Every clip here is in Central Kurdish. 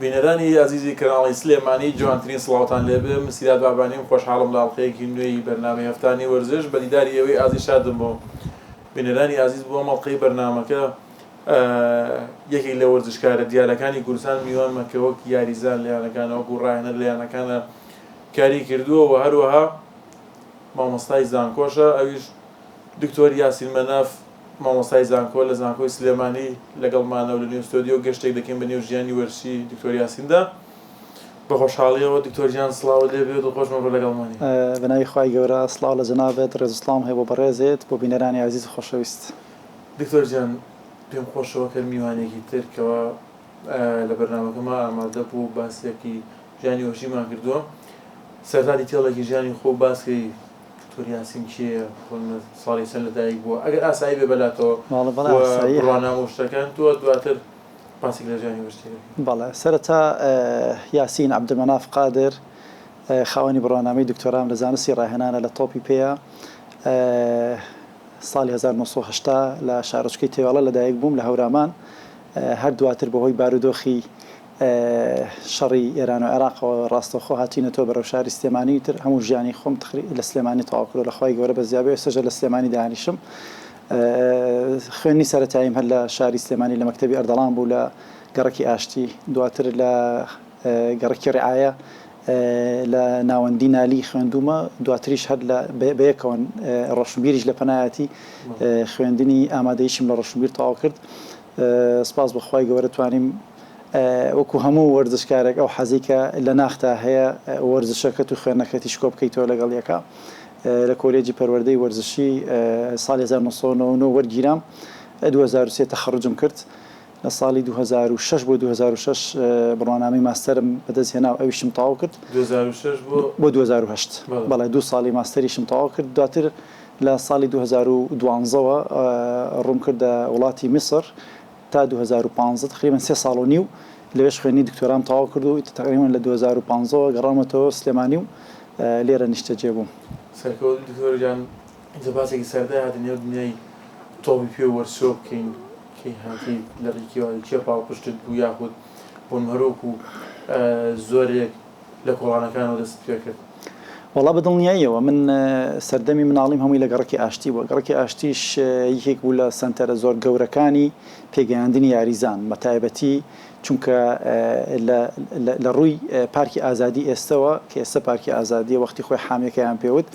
بینەرانی ئازیزی کەناڵی سلێمانی جوانترین سڵاوتان لێبێ من سیداد بابانیم خۆشحاڵم لە ئەڵقەیەکی نوێی بەرنامەی هەفتانی وەرزش بە دیداری ئێوەی ئازیز شادم بۆم بینەرانی ئازیز بۆ ئەم ئەڵقەی بەرنامەکە یەکێک لە وەرزشکارە دیارەکانی کوردستان میوانمە کە وەک یاریزان لە یانەکانە وەکو ڕاهێنەر لە یانەکانە کاری کردووە و هەروەها مامۆستای زانکۆشە ئەویش دکتۆر یاسین مەناف مامۆستای زانکۆ لە زانکۆی سلێمانی لەگەڵمانە و لە نێو ستۆدیۆ گەشتێک دەکەین بە نێو ژیانی وەرزشی دکتۆر یاسیندا. بە خۆشحاڵیەوە دکتۆر گیان سڵاوت لێ بێ دڵخۆشم ئەمڕۆ لەگەڵمانی. بە ناوی خوای گەورە سڵاو لە جەنابت ڕێز و سڵاوم هەیە بۆ بەڕێزت بۆ بینەرانی ئازیز و خۆشەویست. دکتۆر گیان پێم خۆشە وەک هەر میوانێکی تر کەوا لە بەرنامەکەما ئامادە بوو و باسێکی ژیانی وەرزشیمان کردووە سەرەتا detail ێکی ژیانی خۆو باس کەی دکتۆر یاسین کێیە؟ بۆنمونە ساڵی چەند لەدایک بووە؟ ئەگەر ئاسایی بێ بەلاتەوە بەڵێ بەڵێ و ئاساییە. بڕوانامە و شتەکان تۆ دواتر باسێک لە ژیانی وەرزشی دەکەین. بەڵێ سەرەتا یاسین عەبدولمەناف قادر خاوەنی بڕوانامەی دکتۆرام لە زانستی ڕاهێنانە لە تۆپی پێیە. ساڵی 1980 لە شارۆچکەی تێوەڵە لەدایک بووم لە هەورامان. هەر دواتر بەهۆی بارودۆخی شەڕی ئێران و عێراقەوە ڕاستەوخۆ هاتوینەتەوە بەرەو شاری سلێمانی تر هەموو ژیانی خۆم تقری لە سلێمانی تەواو کردوە لە خوای گەورە بەزیابێ ئێستەش لە سلێمانی دانیشم خوێندنی سەرەتاییم هەر لە شاری سلێمانی لە مەکتەبی ئەردەڵان بوو لە گەڕەکی ئاشتی دواتر لە گەڕەکی ڕعایە لە ناوەندی نالی خوێندوومە دواتریش هەر لە بەیەکەوەن ڕۆشنبیریش لە پەنایەتی خوێندنی ئامادەیشم لە ڕۆشنبیر تەواو کرد سپاس بۆ خوای گەورە توانیم وەکو هەموو وەرزشکارێک ئەو حەزەی کە لە ناختا هەیە وەرزشەکەت و خوێندنەکەتیش کۆ بکەیتەوە لەگەڵ یەکا. لە کۆلێجی پەروەردەی وەرزشی ساڵی 1999 وەرگیرام، 2003 تەخەڕوجم کرد. لە ساڵی 2006 بۆ 2006 بڕوانامەی ماستەرم بەدەست هێنا و ئەویشم تەواو کرد. 2006 بۆ؟ بۆ 2008 بەڵێ دوو ساڵی ماستەریشم تەواو کرد. دواتر لە ساڵی 2012 وە ڕووم کردە وڵاتی میسر تا 2015 تەقریبەن سێ ساڵ و نیو لەوێش خوێندنی دکتۆرام تەواو کرد و تەقریبەن لە 2015 وە گەڕامەتەوە سلێمانی و لێرە نیشتەجێ بووم. سەرکەوت دکتۆر گیان ئینجا باسێکی سەرەتای هاتە نێو دنیای تۆپی پێ و وەرزشەوە بکەین کەی هاتی لە ڕیکی هاتی کێ پاڵپشتت بوو یاخود بۆ هەروەکو زۆرێک لە کۆڵانەکانەوە دەستت پێکرد؟ وەڵا بە دڵنیاییەوە من سەردەمی مناڵیم هەمووی لە گەڕەکی ئاشتی بووە، گەڕەکی ئاشتیش یەکێک بوو لە سەنتەرە زۆر گەورەکانی پێگەیاندنی یاریزان بە تایبەتی چونکە لە ڕووی پارکی ئازادی ئێستەوە کە ئێستە پارکی ئازادیە وەختی خۆی حامیەکەیان پێوت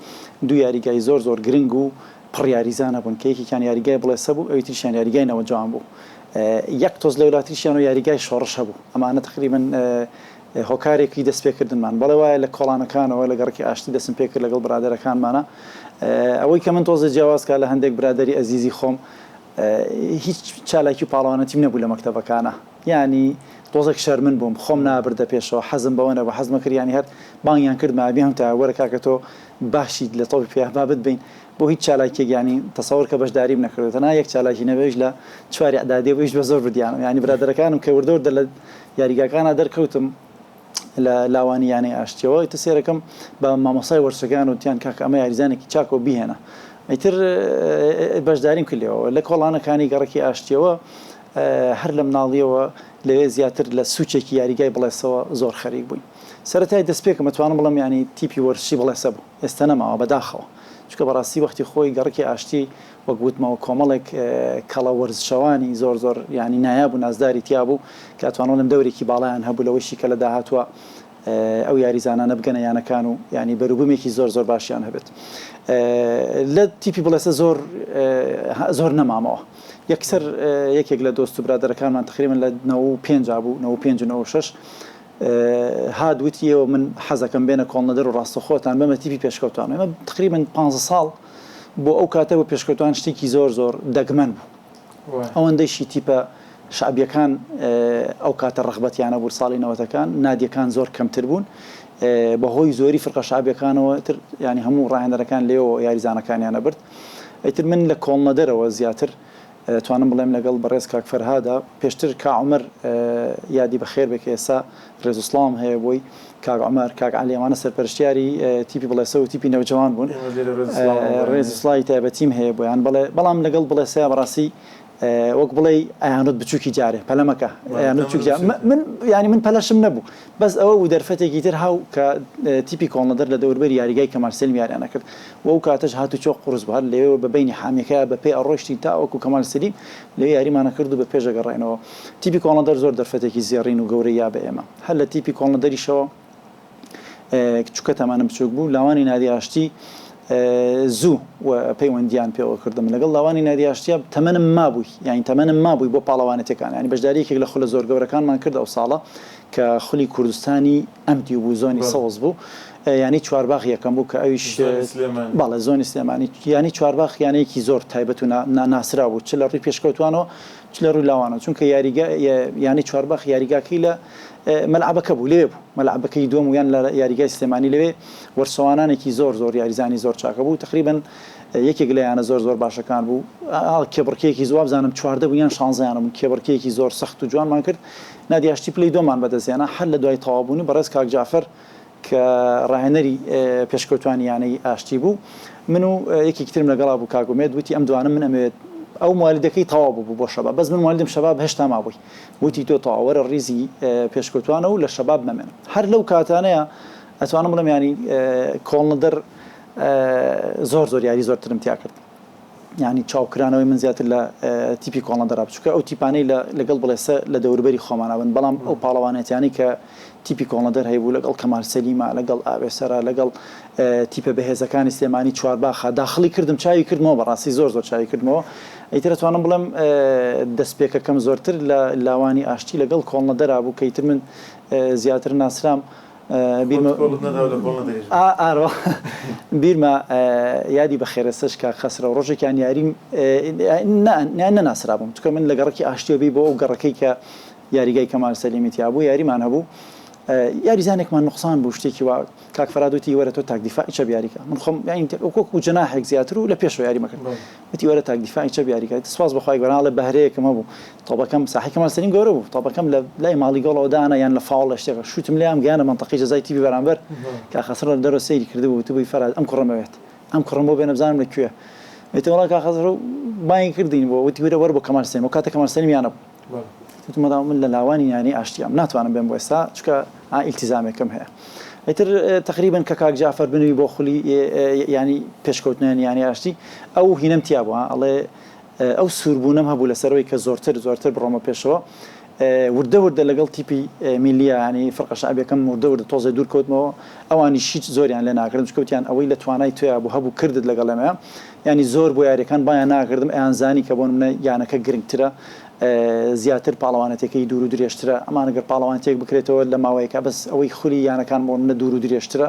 دوو یاریگای زۆر زۆر گرنگ و پڕ یاریزان هەبوون کە یەکێکیان یاریگای بڵێسە بوو ئەوی تریشیان یاریگای نەوەجوان بوو یەک تۆز لەولاتریشیان و یاریگای شۆڕش هەبوو ئەمانە تقریبن هۆکارێکی دەستپێکردنمان. بەڵێ وایە لە کۆڵانەکانەوە لە گەڕەکی ئاشتی دەستم پێکرد لەگەڵ برادەرەکانمانا. ئەوەی کە من تۆزێ جیاواز کا لە هەندێک برادەری ئەزیزی خۆم هیچ چالاکی و پاڵەوانەتیم نەبوو لە مەکتەبەکانا. یانی تۆزێک شەرمن بووم، خۆم نابردە پێشەوە، حەزم بەوە نەبوو، حەزم ئەکرد یانی هەر بانگیان کردمایە بیانوتایە وەرە کاکە تۆ باشیت لە تۆپی پێ با بتبەین بۆ هیچ چالاکیەک یانی تەسەوەر کە بەشداریم نەکردووە تەنها یەک چالاکی نەبێ ئەویش لە چواری ئیعدادیە بوو ئەویش بە زۆر بردیانم یانی برادەرەکانم کە وردە وردە لە یاریگاکانا دەرکەوتم لە لاوانی یانەی ئاشتیەوە ئیتر سێرەکەم بە مامۆستای وەرزشەکان وتیان کاکە ئەمە یاریزانێکی چاکە و بیهێنە ئیتر بەشداریم کرد لێەوە لە کۆڵانەکانی گەڕەکی ئاشتیەوە هەر لە مناڵیەوە لەوێ زیاتر لە سوچێکی یاریگای بڵێسەوە زۆر خەریک بووین سەرەتای دەستپێکم ئەتوانم بڵێم یانی تیپی وەرزشی بڵێسە بوو ئێستا نەماوە بەداخەوە چونکە بەڕاستی وەختی خۆی گەڕەکی ئاشتی وەک وتمەوە کۆمەڵێک کەڵە وەرزشەوانی زۆر زۆر یانی نایاب و نازداری تیا بوو کە ئەتوانم بڵێم دەورێکی باڵایان هەبوو لەوەیشی کە لە داهاتووە ئەو یاریزانانە بگەنە یانەکان و یانی بەروبوومێکی زۆر زۆر باشیان هەبێت لە تیپی بڵێسە زۆر زۆر نەمامەوە یەکسەر یەکێک لە دۆست و برادەرەکانمان تقریبا لە 95 بوو 95 و 96 هات وتی ئێوە من حەزەکەم بێنە کۆڵنەدەر و ڕاستەخۆتان بەمە تیپی پێشکەوتوان ئێمە تقریبا 15 ساڵ بۆ ئەو کاتە بۆ پێشکەوتوان شتێکی زۆر زۆر دەگمەن بوو ئەوەندەیشی تیپە شەعبیەکان ئەو کاتە ڕەغبەتیان هەبوو ساڵی نەوەتەکان نادیەکان زۆر کەمتر بوون بەهۆی زۆری فرقە شەعبیەکانەوە تر ینی هەموو ڕاهێنەرەکان لێەوە یاریزانەکانیان ئەبرد ئیتر من لە کۆڵنەدەرەوە زیاتر ئەتوانم بڵێم لەگەڵ بەڕێز کاک فەرهادا پێشتر کا عومەر یادی بەخێر بێ کە ئێستا ڕێز و سڵاوم هەیە بۆی کاک عومەر کاک عەلی ئەمانە سەرپەرشتیاری تیپی بڵێسە و تیپی نەوجەوان بوون ڕێز و سڵاوی تایبەتیم هەیە بۆیان بەڵێ بەڵام لەگەڵ بڵێسەیا بەڕاستی. وەک بڵێی ئەیانوت بچوکی جارێ پەلە مەکە ئەیانوت بچوکی جارێ من یانی من پەلەشم نەبوو بەس ئەوە بوو دەرفەتێکی تر هاو کە تیپی کۆڵنەدەر لە دەوربەری یاریگای کەمال سەلیم یاریان ئەکرد و ئەو کاتەش هاتوچۆ قورس بوو هەر لەوێوە بە بەینی حامیەکەیا بە پێ ئەڕۆیشتین تاوەکو کەمال سەلیم لەوێ یاریمان ئەکرد و بە پێش ئەگەڕاینەوە تیپی کۆڵنەدەر زۆر دەرفەتێکی زێڕین و گەورەی یا بە ئێمە هەر لە تیپی کۆڵنەدەریشەوە چونکە تەمەنم بچوک بوو لاوانی نادی ئاشتی زوو و پەیوەندیان پێوە کردم لەگەڵ لاوانی نادی ئاشتیا تەمەنم مابووی یانی تەمەنم مابووی بۆ پاڵەوانێتیەکان یانی بەشداری یەکێک لە خولە زۆر گەورەکانمان کرد ئەو ساڵە کە خولی کوردستانی ئەم دیو بوو زۆنی سەوز بوو یانی چوارباخ یەکەم بوو کە ئەویش بەڵێ زۆنی سلێمانی یانی چوارباخ یانەیەکی زۆر تایبەت و ناسراو بوو چ لە ڕووی پێشکەوتوانەوە چ لە ڕووی لاوانەوە چونکە یاریگا یانی چوارباخ یاریگاکەی لە مەلعەبەکە بوو لەوێ بوو مەلعەبەکەی دووەم و یان لە یاریگای سلێمانی لەوێ وەرسەوانانێکی زۆر زۆر یاریزانی زۆر چاکە بوو تقریبا یەکێک لە یانە زۆر زۆر باشەکان بوو کێبڕکێیەکی زۆر وابزانم 14 بوو یان 16 یانە بوون کێبڕکێیەکی زۆر سەخت و جوانمان کرد نادی ئاشتی پلەی دووەمان بەدەستهێنا هەر لە دوای تەواوبوونی بەڕێز کاک جەعفەر کە ڕاهێنەری پێشکەوتوانی یانەی ئاشتی بوو، من و یەکێکی ترم لەگەڵا بوو کاک ئومێد، وتی ئەم دوانە من ئەمەوێت، ئەو موالیدەکەی تەواو بووبوو بۆ شەباب، بەس من موالیدم شەباب هێشتا مابووی، وتی تۆ تەواو وەرە ڕیزی پێشکەوتوانە و لە شەباب مەمێنە. هەر لەو کاتانەیە ئەتوانم بڵێم یانی کۆڵنەدەر زۆر زۆر یاری زۆرترم تیا کرد. یانی چاو کرانەوەی من زیاتر لە تیپی کۆڵنەدەرا بوو چونکە ئەو تیپانەی لە لەگەڵ بڵێسە لە دەوروبەری خۆمانا بن بەڵام ئەو پاڵەوانێتیانەی کە تیپی کۆڵنەدەر هەیبوو لەگەڵ کەمال سەلیما لەگەڵ ئاوێسەرا لەگەڵ تیپە بەهێزەکانی سلێمانی چوارباخا داخڵی کردم چاوی کردمەوە بەڕاستی زۆر زۆر چاوی کردمەوە ئیتر ئەتوانم بڵێم دەستپێکەکەم زۆرتر لە لاوانی ئاشتی لەگەڵ کۆڵنەدەرا بوو کە ئیتر من زیاتر ناسرام بیرمە کۆڵت نەدا و لە کۆڵ نەدەریش بوو. ئا ئارۆ بیرمە یادی بەخێرەسەش کاک خەسرەو ڕۆژێکیان یاریم نا نەناسرابووم چونکە من لە گەڕەکی ئاشتیەوە بی بۆ ئەو گەڕەکەی کە یاریگای کەمال سەلیمی تیا بوو یاریمان هەبوو یاریزانێکمان نوقسان بوو شتێکی وا کاک فەراد وتی وەرە تۆ تاک دیفاعی چەپ یاریکە من خۆم یانی وەکو جەناحێک زیاتر و لە پێشەوە یاریمە کرد وتی وەرە تاک دیفاعی چەپ یاریکە سوپاس بۆ خوای گەورە ئەڵێ بەهرەیەکم هەبوو تۆپەکەم ساحەی کەمال سەلیم گەورە بوو تۆپەکەم لە لای ماڵی گۆڵەوە دانا یان لە فاوڵ لە شتێکە شوتم لێیان گەیانە مەنتەقەی جەزای تیپی بەرامبەر کاک خەسرەو لە دەرەوە سەیری کردبوو وتبووی فەرهاد ئەم کوڕەم ئەوێت ئەم کوڕەم بۆ بێنە بزانم لە کوێ وتم وەڵا کاک خەسرەو بانگی کردین بۆ وتی وەرە وەرە بۆ کەمال سەلیم ئەو کاتە کەمال سەلیم یانە بوو وتم مەدام من لە لاوانی یانەی ئاشتیام ناتوانم بێم بۆ ئێستا چونکە ئیلتیزامێکم هەیە ئیتر تەقریبەن کە کاک جەعفەر بنوی بۆ خولی یانی پێشکەوتنیان یانەی ئاشتی ئەو هینەم تیا بوو ئەڵێ ئەو سووربوونەم هەبوو لەسەر ئەوەی کە زۆرتر زۆرتر بڕۆمە پێشەوە. وردە وردە لەگەڵ تیپی میللیە یانی فرقە شەعبیەکەم وردە وردە تۆزێ دوور کەوتمەوە. ئەوانیش هیچ زۆریان لێ ناکردم چونکە وتیان ئەوەی لە توانای تۆیا بوو هەبوو کردت لەگەڵ ئێمەیا. یانی زۆر بۆ یاریەکان بانگیان ناکردم ئەیانزانی کە بۆ نمونە یانەکە گرنگترە زیاتر پاڵەوانێتیەکەی دوور و درێژترە ئەمان گەر پاڵەوانێتیەک بکرێتەوە لە ماوەیەکا بەس ئەوەی خولی یانەکان بۆ نمونە دوور و درێژترە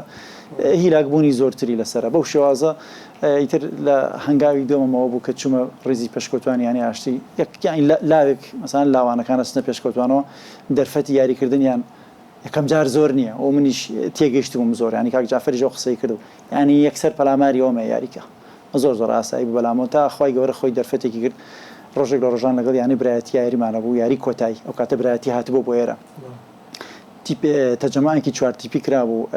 هیلاکبوونی زۆرتری لەسەرە بەو شێوازە ئیتر لە هەنگاوی دووەمەوە بوو کە چوومە ڕیزی پێشکەوتوانی یانەی ئاشتی، یەک یانی لاوێک مەسەلەن لاوانەکان ئەچنە پێشکەوتوانەوە دەرفەتی یاریکردنیان یەکەم جار زۆر نییە و منیش تێگەیشتبووم زۆر یانی کاک جەعفەریش ئەو قسەی کرد و یانی یەکسەر پەلاماری ئەومە یاریکە زۆر زۆر ئاسایی بوو بەلامەوە تا خوای گەورە خۆی دەرفەتێکی کرد ڕۆژێک لە ڕۆژان لەگەڵ یانەی برایەتی یاریمان هەبوو یاری کۆتایی ئەو کاتە برایەتی هاتبوو بۆ ئێرە تیپ تەجەمعێکی چوار تیپی کرابوو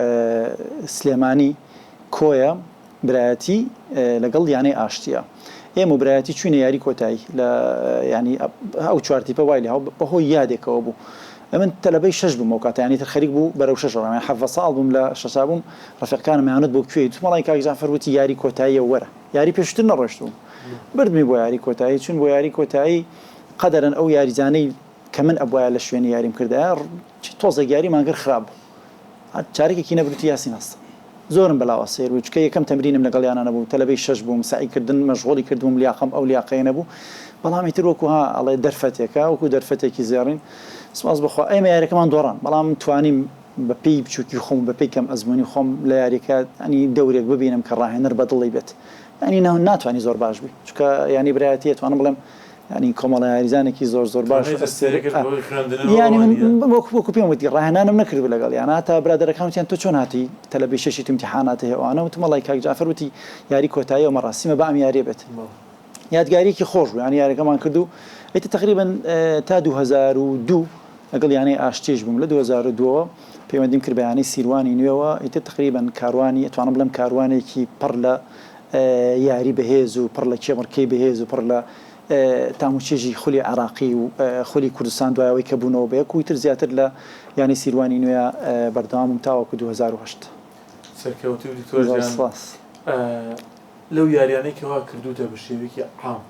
سلێمانی کۆیە برایەتی لەگەڵ یانەی ئاشتیە ئێمە و برایەتی چوینە یاری کۆتایی لە یانی ئەو چوار تیپە وای لێ هاو بەهۆی یادێکەوە بوو ئەمن تەلەبەی شەش بووم ئەو کاتە یانی تر خەریک بوو بەرەو شەش ڕۆم یانی حەڤە ساڵ بووم لە شەشا بووم ڕەفیقەکانم یانوت بۆ کوێی وتم وەڵای کاک جەعفەر وتی یاری کۆتاییە وەرە یاری پێشووتر نەڕۆیشتبووم بردمی بۆ یاری کۆتایی چوون بۆ یاری کۆتایی قەدەرەن ئەو یاریزانەی کە من ئەبوایە لە شوێنی یاریم کردایە تۆزێک یاریمان کرد خراپ بوو چارەکێکی نەبرد وتی یاسین هەستە. زۆرم بەلاوە سەیر بوو چونکە یەکەم تەمرینم لەگەڵیانا نەبوو تەلەبەی شەش بووم سەعی کردن مەشغوڵی کردبووم لیاقەم ئەو لیاقەیە نەبوو بەڵام ئیتر وەکو ها ئەڵێ دەرفەتێکە وەکو دەرفەتێکی زێڕین سوپاس بۆ خوا ئێمە یاریەکەمان دۆڕان بەڵام توانیم بە پێی بچوکی خۆم و بە پێی کەم ئەزموونی خۆم لە یاریەکە یانی دەورێک ببینم کە ڕاهێنەر بە دڵی بێت یانی ناتوانی زۆر باش بی چونکە یانی برایەتی ئەتوانم بڵێم یانی کۆمەڵە یاریزانێکی زۆر زۆر باش توانای دەستپێکرد بەهۆی خوێندنەوە یانی من نییە. وەکو وەکو پێم وتی ڕاهێنانم نەکردبوو لەگەڵیان هەتا برادەرەکان وتیان تۆ چۆن هاتی تەلەبەی شەشیت و ئیمتیحانات هەیە ئەوانە وتم وەڵای کاک جەعفەر وتی یاری کۆتاییە و مەراسیمە با ئەم یاریە بێت یادگاریەکی خۆش بوو یانی یاریەکەمان کرد و ئیتر تەقریبەن تا 2002 لەگەڵ یانەی ئاشتیش بووم لە 2002 ەوە پەیوەندیم کرد بە یانەی سیروانی نوێوە ئیتر تەقریبەن کاروانی ئەتوانم بڵێم کاروانێکی پڕ لە یاری بەهێز و پڕ لە کێبڕکێی بەهێز و پڕ لە. تاموچێژی خولی عێراقی و خولی کوردستان دوای ئەوەی کە بوونەوە بە یەک و ئیتر زیاتر لە یانەی سیروانی نوێ بەردەوام بووم تاوەکو 2008. سەرکەوتوو بی دکتۆر زۆر گیان. سوپاس. لەو یاریانەی کەوا کردووتە بە شێوەیەکی عام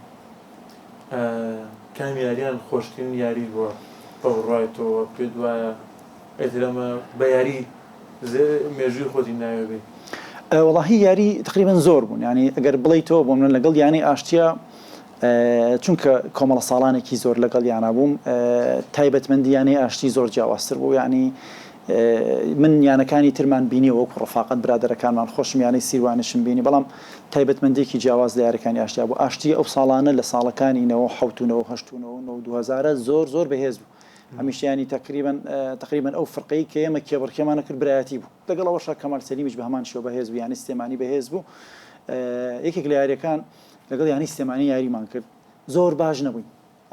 کام یاریان خۆشترین یاریت بووە بە بڕوای تۆ پێت وایە ئیتر ئەمە بە یاری مێژووی خۆتی ناوێ بێ؟ وەڵاهی یاری تقریبا زۆر بوون یانی ئەگەر بڵێیتەوە بۆ من لەگەڵ یانەی ئاشتیا چونکە کۆمەڵە ساڵانێکی زۆر لەگەڵ یانە بووم تایبەتمەندی یانەی ئاشتی زۆر جیاوازتر بوو یانی من یانەکانی ترمان بینی وەکو ڕفاقەت برادەرەکانمان خۆشم یانەی سیروانیشم بینی بەڵام تایبەتمەندێکی جیاواز لە یارەکانی ئاشتیا بوو ئاشتی ئەو ساڵانە لە ساڵەکانی 97 و 98 و 99 2000 زۆر زۆر بەهێز بوو هەمیشە یانی تەقریبەن تەقریبەن ئەو فرقەی کە ئێمە کێبڕکێمان کرد برایەتی بوو لەگەڵ ئەوەشا کەمال سەلیمیش بە هەمان شێوە بەهێز بوو یانەی سلێمانی بەهێز بوو یەکێک لە یاریەکان لەگەڵ یانەی سلێمانی یاریمان کرد زۆر باش نەبووین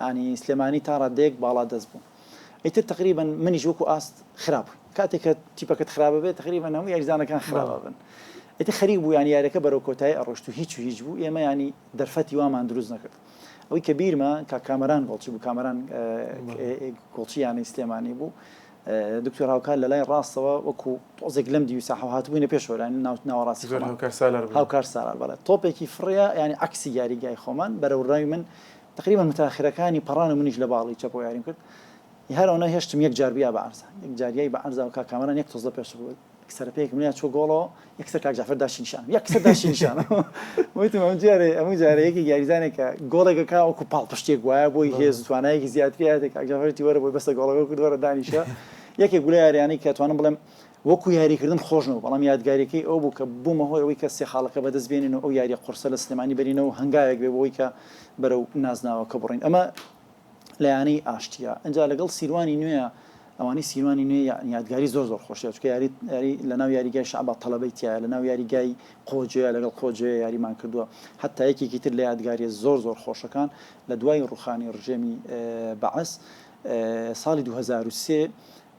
ینی سلێمانی تا ڕادەیەک باڵا دەست بوو ئیتر تقریبا منیش وەکو ئاست خراپ بووین کاتێک کە تیپەکەت خراپە بێت تقریبا هەموو یاریزانەکان خراپە بن ئیتر خەریک بوو یانی یاریەکە بەرەو کۆتایی ئەڕۆشت و هیچ و هیچ بوو ئێمە ینی دەرفەتی وامان دروست نەکرد ئەوەی کە بیرمە کاک کامەران گۆڵچی بوو کامەران گۆڵچی یانەی سلێمانی بوو دکتۆر هاوکار لە لای ڕاستەوە وەکو تۆزێک لەم دیوی ساحەوە هاتبووینە پێشەوە لای ناوەڕاستی دکتۆر خۆمان هاوکار سالار بوو هاوکار سالار بەڵێ تۆپێکی فڕیا یانی عەکسی یاریگای خۆمان بەرەو ڕای من تقریبا متاخرەکانی پەڕان و منیش لە باڵی چەپەوە یاریم کرد هەر ئەونە هێشتم یەک جار بیا بە عەرزا یەک جار یای بە عەرزا و کاک کامەران یەک تۆز لە پێش بوو سەرپێیەکم لێ چووە گۆڵەوە یەکسەر کاک جەعفەر داشی نیشانم یەکسەر داشی نیشانم وتم ئەم جارێ ئەم جارێ یەکێک یاریزانێکە گۆڵێکەکە وەکو پاڵپشتێک وایە بۆی هێز و توانایەکی زیاتری هاتێ کاک جەعفەر وتی وەرە بۆی بەسە گۆڵەکە کرد وەرە دانیشە یەکێک بوو لە یاریانەی کە توانم بڵێم وەکو یاریکردن خۆش نەبوو بەڵام یادگاریەکەی ئەو بوو کە بوومە هۆی ئەوەی کە سێ خاڵەکە بەدەست بێنین و ئەو یاریە قورسە لە سلێمانی بەرینەوە و هەنگاوێک بێ بۆ ئەوەی کە بەرەو نازناوەکە بڕۆین ئەمە لە یانەی ئاشتیە ئینجا لەگەڵ سیروانی نوێ ئەوانەی سیروانی نوێ یانی یادگاری زۆر زۆر خۆشە چونکە یاری یاری لەناو یاریگای شەعبا تەلەبەی تیایە لەناو یاریگای قۆجەیە لەگەڵ قۆجەیە یاریمان کردووە حتا یەکێکی تر لە یادگاریە زۆر زۆر خۆشەکان لە دوای ڕوخانی ڕژێمی بەعس ساڵی 2003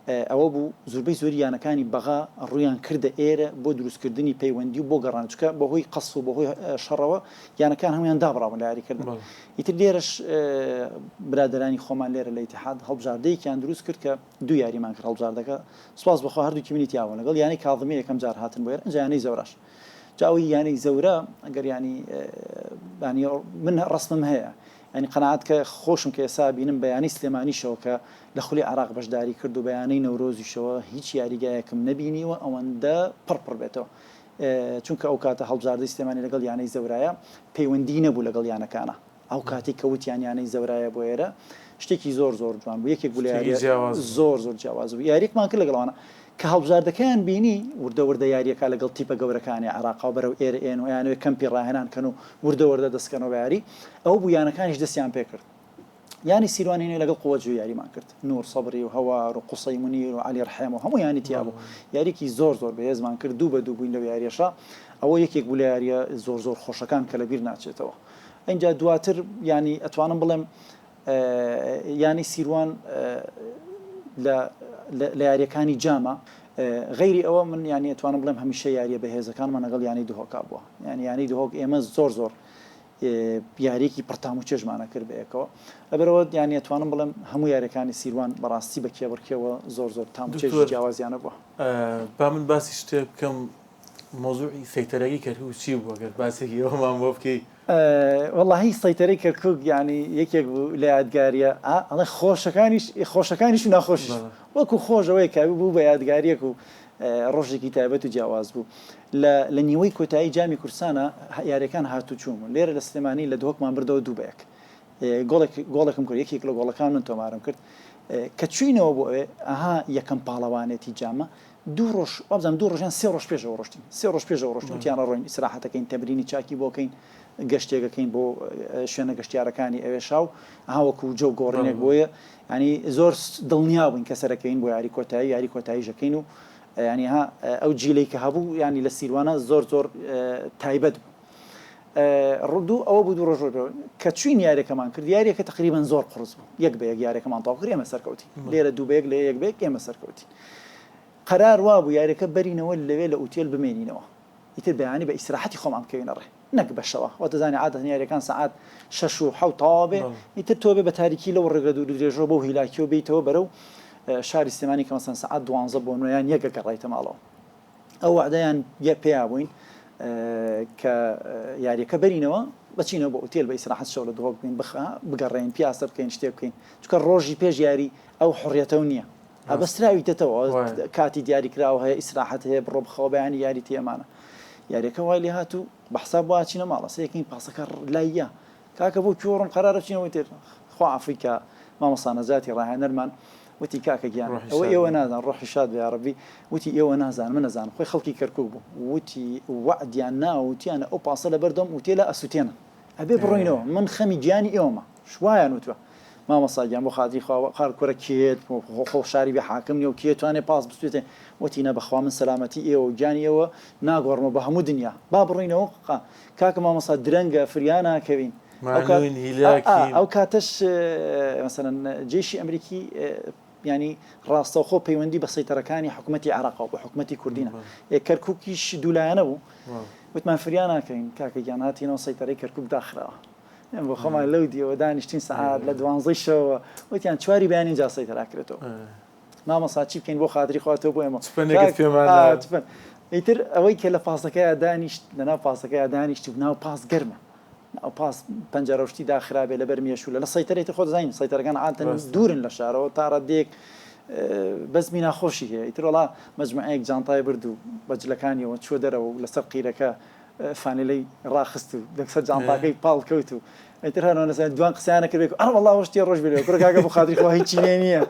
ئەوە بوو زوربەی زۆری یانەکانی بەغا ڕوویان کردە ئێرە بۆ دروستکردنی پەیوەندی و بۆ گەڕان چونکە بەهۆی قەسف و بەهۆی شەڕەوە یانەکان هەموویان دابڕاون لە یاریکردن ئیتر لێرەش برادەرانی خۆمان لێرە لە ئیتیحاد هەڵبژاردەیەکیان دروست کرد کە دوو یاریمان کرد هەڵبژاردەکە سوپاس بەخوا هەردووکی منی تیاوە لەگەڵ یانەی کاظمیە یەکەم جار هاتن بۆ ئێرە ئینجا یانەی زەوراش جا ئەوەی یانەی زەورا ئەگەر ینی ینی من ڕسمم هەیە یانی قەناعەت کە خۆشم کە ئێستا ئەبینم بە یانەی سلێمانیشەوە کە لە خولی عێراق بەشداری کرد و بە یانەی نەورۆزیشەوە هیچ یاریگایەکم نەبینیوە ئەوەندە پڕ پڕ بێتەوە چونکە ئەو کاتە هەڵبژاردەی سلێمانی لەگەڵ یانەی زەورایە پەیوەندی نەبوو لەگەڵ یانەکانە ئەو کاتێک کە وتیان یانەی زەورایە بۆ ئێرە شتێکی زۆر زۆر جوان بوو یەکێک بوو لە شتێکی یاریە جیاواز بوو. زۆر زۆر جیاواز بوو یاریەکمان کرد لەگەڵ ئەوانە کە هەڵبژاردەکەیان بینی وردە وردە یاریەکە لەگەڵ تیپە گەورەکانی عێراقا و بەرەو ئێرە ئێن و ئەیانەوێ کەمپی ڕاهێنان کەن و وردە وردە دەست کەنەوە بە یاری ئەوە بوو یانەکانیش دەستیان پێکرد یانی سیروانی نوێ لەگەڵ قوەت جوو یاریمان کرد نور سەبری و هەوار و قوسەی مونیر و عەلی ڕحێم و هەموو یانی تیا بوو یاریکی زۆر زۆر بەهێزمان کرد دوو بە دوو بووین لەو یاریەشا ئەوە یەکێک بوو لە یاریە زۆر زۆر خۆشەکان کە لەبیر ناچێتەوە ئینجا دواتر یانی ئەتوانم بڵێم یانەی سیروان لە لە یاریەکانی جامە غەیری ئەوە من یانی ئەتوانم بڵێم هەمیشە یاریە بەهێزەکانمان لەگەڵ یانەی دهۆکا بووە یانی یانەی دهۆک ئێمە زۆر زۆر یاریەکی پڕتام و چێژمانە کرد بەیەکەوە لەبەرەوە یانی ئەتوانم بڵێم هەموو یاریەکانی سیروان بەڕاستی بە کێبڕکێوە زۆر زۆر تام و چێژی دکتۆر جیاوازیانە بووە. با من باسی شتێک بکەم مەوزوعی سەیتەرەکەی کەرکوک چی بوو ئەگەر باسێکی ئەوەمان بۆ بکەی؟ وەڵاهی سەیتەرەی کەرکوک یانی یەکێک بوو لە یادگاریە ئا ئەڵێ خۆشەکانیش خۆشەکانیش و ناخۆشیش وەکو خۆش ئەوەیە کە بوو بە یادگاریەک و ڕۆژێکی تایبەت و جیاواز بوو لە لە نیوەی کۆتایی جامی کوردستانە یاریەکان هاتوچوون بوون لێرە لە سلێمانی لە دهۆکمان بردەوە دوو بە یەک گۆڵێک گۆڵێکم کرد یەکێک لە گۆڵەکان من تۆمارم کرد کە چوینەوە بۆ ئەوێ ئەها یەکەم پاڵەوانێتی جامە دوو ڕۆژ وابزانم دوو ڕۆژ یان سێ ڕۆژ پێشەوە ڕۆشتین سێ ڕۆژ پێشەوە ڕۆشتین وتیان ئەڕۆین ئیسراحەتەکەین تەمرینی چاکی بۆ کەین گەشتێکەکەین بۆ شوێنە گەشتیارەکانی ئەوێشا و ئەها وەکو جەو گۆڕینێک بۆیە ینی زۆر دڵنیا بووین کە سەرەکەین بۆ یاری کۆتایی یاری کۆتاییش ئەکەین و ینی ها ئەو جیلەی کە هەبوو ینی لە سیروانە زۆر زۆر تایبەت بوو ڕدوو ئەوە بوو دوو ڕۆژ کە چوین یاریەکەمان کرد یاریەکە تقریبا زۆر قورس بوو یەک بە یەک یاریەکەمان تەواو کرد ئێمە سەرکەوتین لێرە دوو بە یەک لێ یەک بە یەک ئێمە سەرکەوتین قەرار وابوو یاریەکە بەرینەوە لەوێ لە ئوتێل بمێنینەوە ئیتر بەیانی بە ئیسراحەتی خۆمان بکەوینە ڕێ. نەک بە شەوە وە دەزانی عادەتەن یاریەکان سەعات شەش و حەوت تەواو بێ ئیتر تۆ بێ بە تاریکی لەو ڕێگە دوور و درێژەوە بەو هیلاکیەوە بێیتەوە بەرەو شاری سلێمانی کە مەسەن سەعات دوانزە بۆ نۆ یان یەک ئەگەڕایتە ماڵەوە ئەو وەعدەیان پێیا بووین کە یاریەکە بەرینەوە بچینەوە بۆ ئوتێل بە ئیسراحەت شەو لە دهۆک بین بخە بگەڕێین پیاسە بکەین شتێک بکەین چونکە ڕۆژی پێش یاری ئەو حڕیەتەو نییە ئەبەستراویتەتەوە کاتی دیاری کراوە هەیە ئیسراحەت هەیە بڕۆ بخەوە بەیانی یاری تێمانە یاریەکە وای لێ هات و بە حساب وا ئەچینە ماڵە سەیەکەین پاسەکە لایە کاکە بۆ کوێ ڕۆم قەرارە بچینەوە تر خوا عەفوی کا مامۆستا نەجاتی ڕاهێنەرمان وتی کاکە گیان ئەوە ئێوە نازان ڕۆحی شاد بێ یاڕەبی وتی ئێوە نازان من ئەزانم خۆی خەڵکی کەرکوک بوو وتی وەعدیان نا وتیانە ئەو پاسە لەبەردەم ئوتێلە ئەسوتێنن ئەبێ بڕۆینەوە من خەمی گیانی ئێوەمە وایان وتوە مامۆستا گیان بۆ خاتری خوا وەقار کورە کێت خۆ شاری بێ حاکم نیە و کێ توانێ پاس بسوێتێ وتی نە بەخوا من سەلامەتی ئێوە و گیانی ئێوە ناگۆڕمەوە بە هەموو دنیا با بڕۆینەوە کاکە مامۆستا درەنگە فریا ناکەوین مانوین هیلاکین. ئەو کاتەش مەسەلەن جەیشی ئەمریکی یانی ڕاستەوخۆ پەیوەندی بە سەیتەرەکانی حکوومەتی عێراقەوە بۆ حکوومەتی کوردینە کەرکووکیش دوولایەنە بوو وتمان فریا ناکەوین کاکە گیان هاتینەوە سەیتەرەی کەرکووک داخراوە ئێمە بۆ خۆمان لەو دیەوە دانیشتین سەعات لە دوانزەی شەوەوە وتیان چواری بەیانی جا سەیتەرا کرێتەوە مامۆستا چی بکەین بۆ خاتری خوا تۆ بۆ ئێمە تفەنێکت پێمان نا. تفەن ئیتر ئەوەی کە لە پاسەکەیا دانیشت لەناو پاسەکەیا دانیشت و ناو پاس گەرمە ناو پاس پەنجەرە و شتی داخرابێ لەبەر مێشوولە لە سەیتەرەی تر خۆ دەزانین سەیتەرەکان عادەتەن دوورن لە شارەوە تا ڕادەیەک بەزمی ناخۆشی هەیە ئیتر وەڵا مەجموعەیەک جانتای برد و بە جلەکانیەوە چووە دەرەوە و لەسەر قیرەکە فانێلەی ڕاخست و لەسەر جانتاکەی پاڵ کەوت و ئیتر هەر نەزانم دوان قسەیانە کرد بێ ئەڕ وەڵا ئەوە شتێ ڕۆژ بێ کوڕە کاکە بۆ خاتری خوا هیچی لێ نییە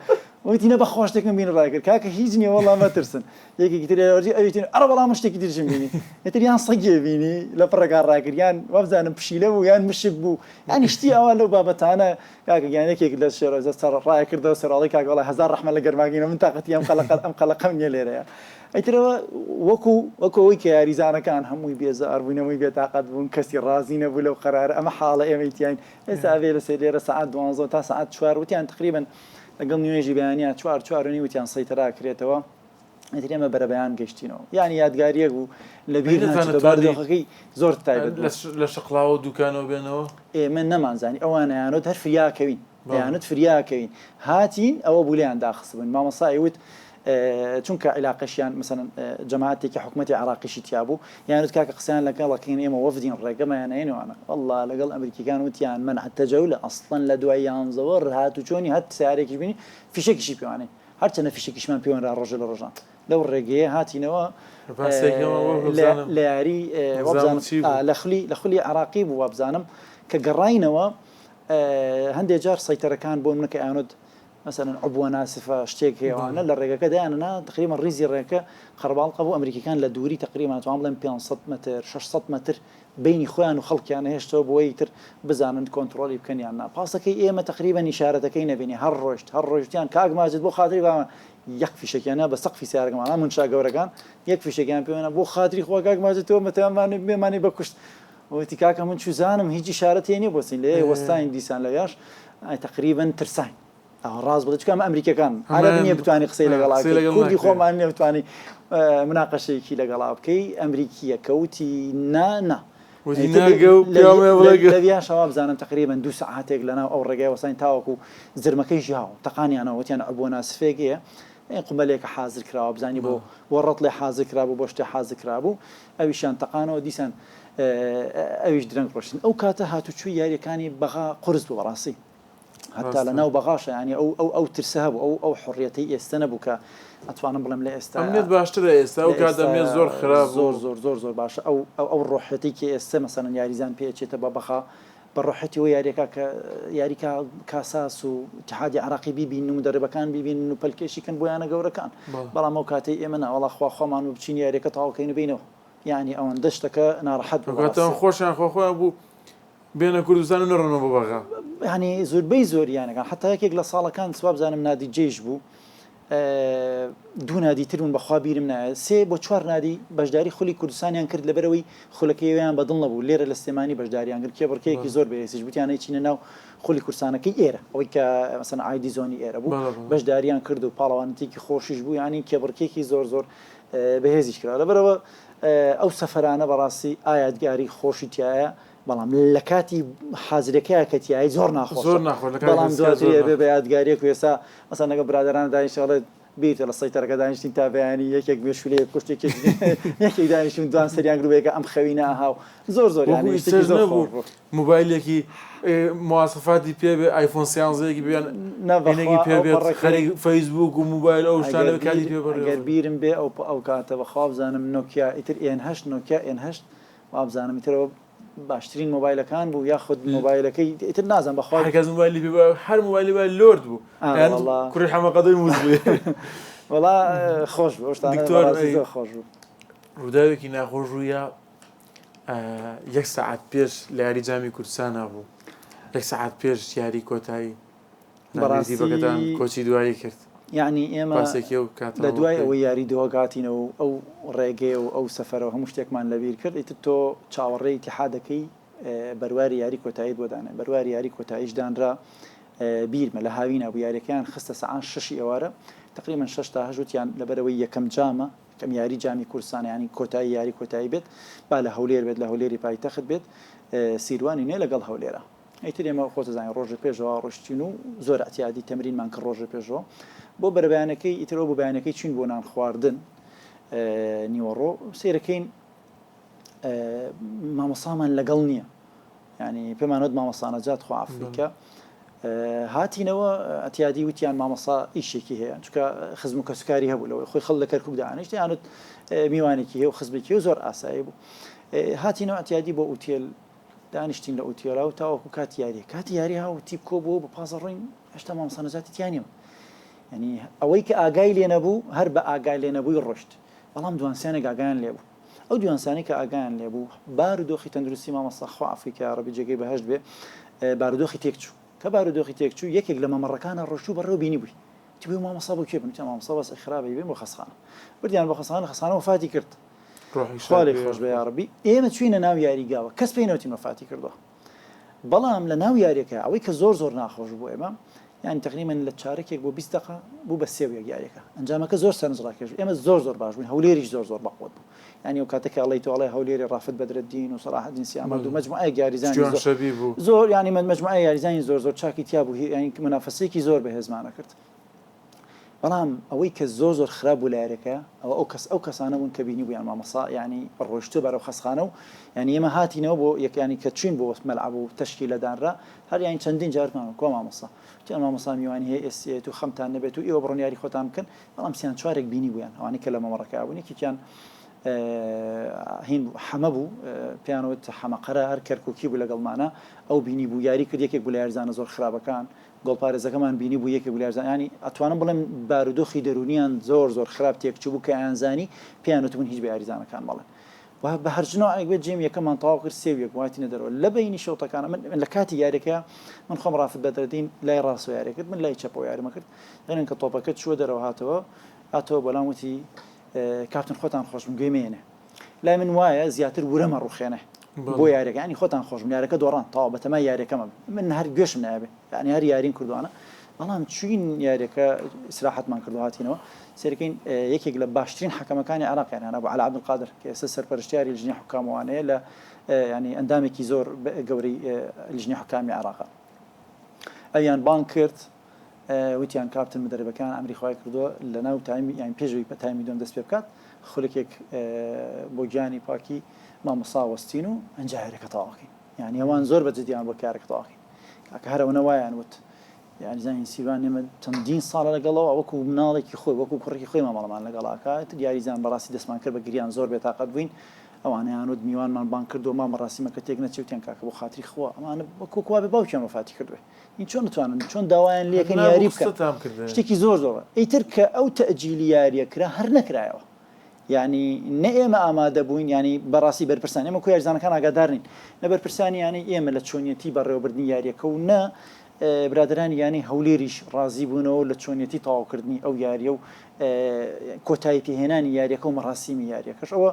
وتی نە بەخوا شتێکم بینی ڕایکرد کاکە هیچ نییە وەڵا مەترسن یەکێکی تر وەرجی ئەوی تر ئەڕ وەڵا من شتێکی تریشم بینی ئیتر یان سەگێ بینی لە پڕێکا ڕاکرد یان وابزانم پشیلە بوو یان مشک بوو یانی شتی ئەوە لەو بابەتانە کاکە گیان یەکێک لە شێرە سەر ڕایکردەوە سەراڵی کاکە وەڵا هەزار ڕەحمە لە گەرماگینە من تاقەتی ئەم قەلەقە ئەم قەلەقەم نییە لێرەیە ئیترەوە وەکو وەکو ئەوەی کە یاریزانەکان هەمووی بێزار بووین هەمووی بێتاقەت بوون کەسی ڕازی نەبوو لەو قەرارە ئەمە حاڵە ئێمەی تیاین ئێستا ئەبێ لەسەر لێرە سەعات دوانزە تا سەعات چوار وتیان تقریبا لەگەڵ نوێژی بەیانیا چوار چوار و نیو وتیان سەیتەرا کرێتەوە ئیتر ئێمە بەرەبەیان گەشتینەوە یانی یادگاریەک بوو لە بیر ناچێتەوە بارودۆخەکەی زۆر تایبەت بوو. لە شەقڵاوە و دوکانەوە بێنەوە؟ ئێمە نەمانزانی ئەوان ئەیانوت هەر فریا کەوین دەیانوت فریا کەوین هاتین ئەوە بوو لێیان داخستبووین مامۆستا ئەیوت چونکە عیلاقەشیان مەسەلەن جەماعەتێکی حکومەتی عێراقیشی تیا بوو یانوت کاکە قسەیان لەگەڵ ئەکەین ئێمە وەفدین ڕێگەمایان ئەیەن وانە واللە لەگەڵ ئەمریکیەکان وتیان مەنع تەجەولە ئەسڵەن لە دوای یانزەوە هاتوچۆنی هەر سەیارەیەکیش بینی فیشەکیشی پێوانەین هەرچەنە فیشەکیشمان پێوەنرا ڕۆژێ لە ڕۆژان لەو ڕێگەیە هاتینەوە لە یاری لە خولی لە خولی عێراقی بوو وابزانم کە گەڕاینەوە هەندێ جار سەیتەرەکان بۆ منە کە ئەیانوت مەسەلەن عبوە ناسفە شتێک هەیە ئەوانە لە ڕێگەکە دایاننا تقریبا ڕیزی ڕێگەکە قەرەباڵقە بوو ئەمریکیەکان لە دووری تقریبا ئەتوانم بڵێم 500 مەتر 600 مەتر بەینی خۆیان و خەڵکیان هێشتەوە بۆی تر بزانن کۆنتڕۆلی بکەن یان نا پاسەکەی ئێمە تقریبا ئیشارەتەکەی نەبینی هەر ڕۆشت هەر ڕۆشتیان کاک ماجد بۆ خاتری باوان یەک فیشەکیان نا بە سەقفی سیارەکەمان منشا گەورەکان یەک فیشەکیان پێوەنا بۆ خاتری خوا کاک ماجد تۆ مەتەمان بێمانی بەکوشت وتی کاکە من چوزانم هیچ ئیشارەت هەیە نیە بۆ چین لێ وەستاین دیسان لەویاش تەقریبەن ترساین ئەوە ڕاست بڵێ چونکە ئەمە ئەمریکیەکان عەرەب نییە بتوانی قسەی لەگەڵا بکەی کوردی خۆمان نییە بتوانی مناقەشەیەکی لەگەڵا بکەی ئەمریکییە کە وتی نا نا لەویاش وابزانم تەقریبەن دوو سەعاتێک لەناو ئەو ڕێگای وەستاین تاوەکو زرمەکەی ژیاوە تەقانیانەوە وتیان عبوە ناسفێک هەیە قومبەلێکە حازر کراوە بزانی بۆ بۆ ڕەتڵێ حازر کرابوو بۆ شتێ حازر کرابوو ئەویشیان تەقانەوە دیسان ئەویش درەنگ ڕۆشتن ئەو کاتە هاتوچوی یاریەکانی بەغا قورس بوو بەڕاستی هەتا لە ناو بەغاشە ینی ئەو ئەو ئەو ترسە هەبوو ئەو ئەو حڕیەتەی ئێستا نەبوو کە ئەتوانم بڵێم لە ئێستا ئەمنیەت باشترە ئێستا ئەو کات ئەمنیەت زۆر خراپ زۆر زۆر زۆر زۆر باشە ئەو ئەو ئەو ڕۆحەتی کە ئێستا مەسەلەن یاریزان پێ ئەچێتە بە بەغا بە ڕۆحەتی ئەوە یاریەکە کە یاریکا کاساس و اتحادی عراقی بیبین و مدربەکان بیبین و پەلکێشی کەن بۆ یانە گەورەکان بەڵام ئەو کاتەی ئێمە نا وەڵا خوا خوامان و بچین یاریەکە تەواو کەین و بینەوە یعنی ئەوەندە شتەکە ناڕەحەت بوو بەڕاستی. خۆشیان خۆ خۆیان بوو بێنە کوردستان و نەڕۆنەوە بۆ بەغا. یعنی زۆربەی زۆری یانەکان حتا یەکێک لە ساڵەکان وابزانم نادی جەیش بوو. دوو نادی تر بوون بەخوا بیرم نایە سێ بۆ چوار نادی بەشداری خولی کوردستانیان کرد لەبەرەوەی خولەکەی ئەویان بەدڵ نەبوو لێرە لە سلێمانی بەشداریان کرد کێبڕکێیەکی زۆر بەهێزیش بوو تیانەی چینە ناو خولی کوردستانەکەی ئێرە ئەوەی کە مەسەن ئایدی زۆنی ئێرە بوو بەشداریان کرد و پاڵەوانەتێکی خۆشیش بوو یانی کێبڕکێکی زۆر زۆر بەهێزیش کرا لەبەرەوە ئەو سەفەرانە بەڕاستی ئایادگاری خۆشی تایە بەڵام لە کاتی حازرەکەیا کە تیای زۆر ناخۆشە زۆر ناخۆش لە کاتی بەڵام هەستیا زۆر دواتری ئەبێ ناخۆش. بە یادگاریەک و ئێستا مەسەن لەگەڵ برادەران دانیشتین ئەڵێ بیرتە لە سەیتەرەکە دانیشتین تا بەیانی یەکێک مێشولەیەک کوشت یەکێک یەکێک دانیشتین دوان سەریان گرت بەیەکە ئەم خەوینە ئەها و زۆر زۆر وەکو یانی شتێکی ئیستەش زۆر نەبوو خۆش بوو. مۆبایلێکی مواسەفاتی پێ بێ ئایفۆن سیانزەیەکی بێ یان نا هینێکی بەخوا پێ ئەو بێت پەڕەکەی خەریک فەیسبووک و مۆبایل ئەو شتانە ئەگەر بێ کاتی بیر پێ بەڕێوە ئەگەر بەرن. بیرم بێ ئەو ئەو کاتە بەخوا بزانم نۆکیا ئیتر ئێن هەشت نۆکیا ئێن هەشت وابزانم ئیتر ئەوە باشترین مۆبایلەکان بوو یاخود مۆبایلەکەی ئیتر نازانم بەخوا هەر کەس مۆبایلی پێ بوو هەر مۆبایلی بوو لۆرد بوو ئارە یان وەڵا کوڕی حەمە قەدۆی موز بوو وەڵا خۆش بوو ئەو شتانە دکتۆر بەڕاستی ئەی زۆر خۆش بوو. ڕووداوێکی ناخۆش ڕوویا یەک سەعات پێش لە یاری جامی کوردستانا بوو یەک سەعات پێش یاری کۆتایی بەڕاستی بەگەدان کۆچی دوایی کرد. یەعنی ئێمە باسێکی ئەو کاتەمان لە بۆ دوای بکەی. ئەوەی یاری دهۆک هاتینەوە و ئەو ڕێگەیە و ئەو سەفەرە و هەموو شتێکمان لەبیر کرد ئیتر تۆ چاوەڕێی ئیتیحاد دەکەی بەرواری یاری کۆتاییت بۆ دانێ بەرواری یاری کۆتاییش دانرا بیرمە لە هاوینا بوو یاریەکەیان خستە سەعات شەشی ئێوارە تەقریبەن شەش تا هەشت وتیان لەبەرئەوەی یەکەم جامە یەکەم یاری جامی کوردستانە یانی کۆتایی یاری کۆتایی بێت با لە هەولێر بێت لە هەولێری پایتەخت بێت سیروانی نوێ لەگەڵ هەولێرە. ئیتر ئێمە خۆت ئەزانی ڕۆژێ پێشەوە ڕۆشتین و زۆر ئەعتیادی تەمرینمان کرد ڕۆژێ پێشەوە بۆ بەرەبەیانەکەی ئیتر ئەو بۆ بەیانەکەی چوین بۆ نان خواردن نیوەڕۆ سەیرەکەین مامۆسامان لەگەڵ نییە ینی پێمانوت مامۆستا نەجات خوا عەفوی کە هاتینەوە ئەتیادی وتیان مامۆسا ئیشێکی هەیە چونکە خزم و کەسوکاری هەبوو لەوەی خۆی خەڵ لە کەرکک دانیشت یانوت میوانێکی هەیە و خزمێکی و زۆر ئاسایی بوو هاتینەوە ئەتیادی بۆ ئوتێل دانیشتین لە ئوتێلا و تاوەکو کاتی یاریە کاتی یاری هاو تیپ کۆ بووە بە پازە ڕۆین هێشتا مامۆستا نەجاتی تیا نییە یعنی ئەوەی کە ئاگای لێ نەبوو هەر بە ئاگای لێ نەبووی ڕۆشت بەڵام دوانسیانێک ئاگایان لێ بوو ئەو دوانسانەی کە ئاگایان لێ بوو بارودۆخی تەندروستی مامۆستا خوا عەفوی کە یاڕەبی جێگەی بەهەشت بێ بارودۆخی تێک چوو کە بارودۆخی تێک چوو یەکێک لە مەمەڕەکانە ڕۆشتوو بەڕێوە بینی بووی وتی بۆ مامۆستا بۆ کوێ بن وتیان مامۆستا وەزعی خراپە ئەیبەین بۆ خەستخانە بردیان بۆ خەستخانە خەستخانە وەفاتی کرد ڕۆحی خوا شاد لێی بێ خۆش بێ یاخوا. یاڕەبی ئێمە چوینە ناو یاریگاوە کەس پێی نەوتین وەفاتی کردوە بەڵام لە ناو یاریەکە ئەوەی کە زۆر زۆر ناخۆش بوو ئێمە یانی تەقریبەن لە چارەکێک بۆ 20 دەقە بوو بە سێ و یەک یاریەکە ئەنجامەکە زۆر سەرنج ڕاکێش بوو ئێمە زۆر زۆر باش بووین هەولێریش زۆر زۆر بەقوەت بوو یانی ئەو کاتە کە ئەڵێی تۆ ئەڵێ هەولێری ڕافت بەدرەدین و سەڵاحەدین سیامەند و بەڵێ مەجموعەیەک یاریزانی شتیان زۆر شەبی بوو. زۆر یانی مەجموعەیەک یاریزانی زۆر زۆر چاکی تیا بوو یانی مونافەسەیەکی زۆر بەهێزمانە کرد بەڵام ئەوەی کە زۆر زۆر خراپ بوو لە یاریەکە ئەوە ئەو کەس ئەو کەسانە بوون کە بینیبوویان مامۆستا یانی ڕۆیشتووە بەرەو خەستخانە و یانی ئێمە هاتینەوە بۆ یەک یانی کە چوین بۆ مەلعەب و تەشکیلە دانرا هەر یانی چەندین جار وتمان کوا مامۆستا وتیان مامۆستا میوانی هەیە ئێستێت و خەمتان نەبێت و ئێوە بڕۆن یاری خۆتان بکەن بەڵام سیان چوارێک بینیبوویان ئەوانەی کە لە مەمەڕەکە بوون یەکێکیان هین بوو حەمە بوو پێیان وت حەمە قەرە هەر کەرکوکی بوو لەگەڵمانە ئەو بینی بوو یاری کرد یەکێک بوو لە یاریزانە زۆر خراپەکان گۆڵپارێزەکەمان بینیبوو یەکێک بوو لە یاریزانان یانی ئەتوانم بڵێم بارودۆخی دەروونیان زۆر زۆر خراپ تێکچووبوو کە ئەیانزانی پێیان وتبوون هیچ بە یاریزانەکان مەڵێن و بە هەرچ نەوعێک بێت جێم یەکەممان تەواو کرد سێ و یەک هاتینە دەرەوە لە بەینی شەوتەکانە من لە کاتی یاریەکە من خۆم ڕافد بەدرەدین لای ڕاستەوە یاری کرد من لای چەپەوە یاریمە کرد دەنێن کە تۆپەکە چووە دەرەوە هاتەوە هاتەوە بەلام وتی کاپتن خۆتان خۆش بن گوێی مەیەنێ لای من وایە زیاتر ورە مەڕوخێنێ بۆ یاریەکە یانی خۆتان خۆش بن یارەکە دۆڕان تەواو بەتەمای یاریەکەمە من هەر گوێشم نایەبێ یانی هەر یاریم کردوانە بەڵام چوین یاریەکە ئیسراحەتمان کردو هاتینەوە سەیرەکەین یەکێک لە باشترین حەکەمەکانی عێراقیان هێنا بۆ عەلا عەبدولقادر کە ئێستا سەرپەرشتیاری لجنەی حوکامەوانەیە لە ینی ئەندامێکی زۆر گەورەی لجنەی حوکامی عێراقە ئەویان بانگ کرد وتیان کاپتن مدەربەکان ئەمری خوای کردووە لەناو تایمی یان پێش ئەوەی تایمی دووەم دەست پێ بکات خولەکێک بۆ گیانی پاکی مامۆستا وەستین و ئەنجا یاریەکە تەواوکەین یانی ئەوان زۆر بە جدیان بۆ کارەکە تەواوکەین کاکە هەر ئەوەنە وایان وت یاریزانی سیروان ئێمە چەندین ساڵە لەگەڵەوە وەکو مناڵێکی خۆی وەکو کوڕێکی خۆی مامەڵەمان لەگەڵاکە یاریزان بەڕاستی دەستمان کرد بە گریان زۆر بێتاقەت بووین ئەوانەیان وت میوانمان بانگ کردووە مامە ڕاستی مەکە تێک نەچێ وتیان کاکە بۆ خاتری خوا ئەمانە وەکو کوا بێ باوکیان وەفاتی کردوێ این چۆن نتوانن چۆن داوایان لێکەن یاری بکەن شتێکی زۆر زۆر ئیتر کە ئەو تەئجیلی یاریە کرا هەر نەکرایەوە یانی نە ئێمە ئامادە بووین یانی بەڕاستی بەرپرسان ئێمە کو یاریزانەکان ئاگادار نین نە بەرپرسانی یانەی ئێمە لە چۆنیەتی بەڕێوەبردنی یاریەکە و نە برادەرانی یانەی هەولێریش ڕازی بوونەوە لە چۆنیەتی تەواوکردنی ئەو یارییە و کۆتایی پێهێنانی یاریەکە و مەراسیمی یاریەکەش ئەوە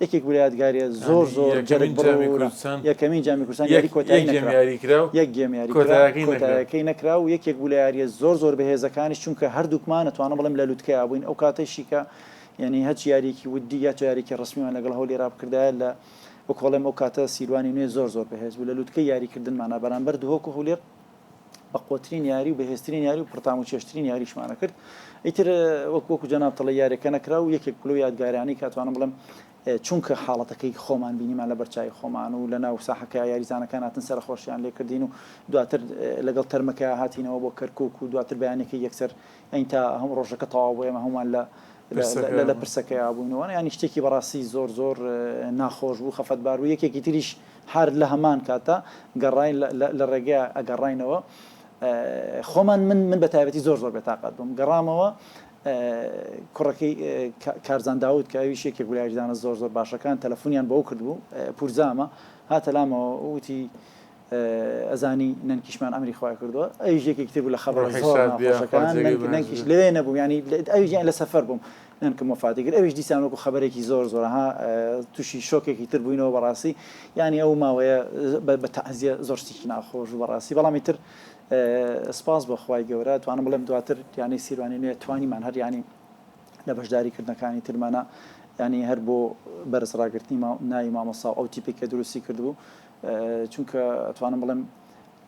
یەکێک بوو لە یادگاریە زۆر زۆر یەکەمین جامی کوردستان یەکەمین جامی کوردستان یاری کۆتایی یەک گێم یاری کرا و یەک گێم یاری کرا کۆتایەکەی نەکرا و یەکێک بوو لە یاریە زۆر زۆر بەهێزەکانیش چونکە هەردووکمان ئەتوانم بڵێم لە لوتکەیا بووین ئەو کاتەیشی کە یعنی هەچ یاریەکی ودی یا یاریەکی ڕەسمیمان لەگەڵ هەولێرا بکردایە لە وەک بڵێم ئەو کاتە سیروانی نوێ زۆر زۆر بەهێز بوو لە لوتکەی یاریکردنمانا بەرامبەر دهۆک و هەولێر بەقوەترین یاری و بەهێزترین یاری و پڕتام و چێژترین یاریشمان ئەکرد ئیتر وەک وەکو جەنابت ئەڵێی یاریەکە نەکرا و یەکێک بوو لەو یادگارانەی کە ئەتوانم بڵێم چونکە حاڵەتەکەی خۆمان بینیمان لە بەرچاوی خۆمان و لە ناو ساحەکەیا یاریزانەکان هاتن سەرەخۆشیان لێکردین و دواتر لەگەڵ تەرمەکەیا هاتینەوە بۆ کەرکوک و دواتر بەیانەکەی یەکسەر یانی تا هەم ڕۆژەکە تەواو بوو ئێمە هەموومان لە لە پرسەکەیا بووین و یانی شتێکی بەڕاستی زۆر زۆر ناخۆش بوو خەفەتبار بوو یەکێکی تریش هەر لە هەمان کاتا گەڕاین لە ڕێگەیا ئەگەڕاینەوە خۆمان من من بە تایبەتی زۆر زۆر بێتاقەت بووم گەڕامەوە کوڕەکەی کارزان داود کە ئەویش یەکێک بوو لە یاریزانە زۆر زۆر باشەکان تەلەفۆنیان بۆ کردبوو پورزامە هاتە لامەوە وتی ئەزانی نەنکیشمان ئەمری خوای کردووە ئەویش یەکێکی تر بوو لە خەبەرە زۆر ناخۆشەکان نەنکیش لەوێ نەبووم یانی ئەویش یان لە سەفەر بووم نەنکم وەفاتی کرد ئەویش دیسان وەکو خەبەرێکی زۆر زۆر ها تووشی شۆکێکی تر بووینەوە بەڕاستی یانی ئەو ماوەیە بە تەعزیە زۆر شتێکی ناخۆش بوو بەڕاستی بەڵام ئیتر سپاس بۆ خوای گەورە توانم بڵێم دواتر یانەی سیروانی نوێ توانیمان هەر یانی لە بەشداری کردنەکانی ترمانە یانی هەر بۆ بەرز ڕاگرتنی ناوی مامۆستا و ئەو تیپێک کە دروستی کردبوو چونکە ئەتوانم بڵێم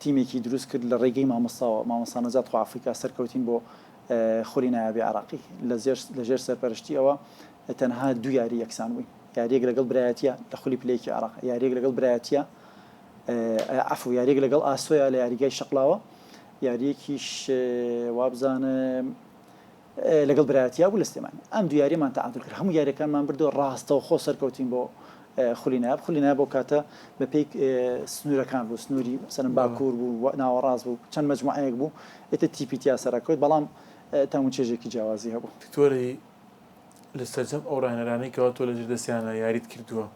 تیمێکی دروست کرد لە ڕێگەی مامۆستاوە مامۆستا نەجات خوا ئەفریکا سەرکەوتین بۆ خولی نایابی عراقی لە ژێر سەرپەرشتی ئەوە تەنها دوو یاری یەکسان بووین یاریەک لەگەڵ برایەتە لە خولی پلەیەکی عراق یاریەک لەگەڵ برایەتە عفو یاریەک لەگەڵ ئاسۆیا لە یاریگای شەقلاوە یاریەکیش وابزانم لەگەڵ برایەتیا بوو لە سلێمانی ئەم دوو یاریەمان تەعادول کرد هەموو یاریەکانمان بردەوە ڕاستەوخۆ سەرکەوتین بۆ خولی نایاب خولی نایاب ئەو کاتە بە پێی سنوورەکان بوو سنووری مەسەلەن باکوور بوو ناوەڕاست بوو چەند مەجموعەیەک بوو ئیتر تیپی تیا سەرەکەوت بەڵام تام و چێژێکی جیاوازی هەبوو. دکتۆری لە سەرجەم ئەو ڕاهێنەرانەی کەوا تۆ لەژێر دەستیانە یاریت کردووە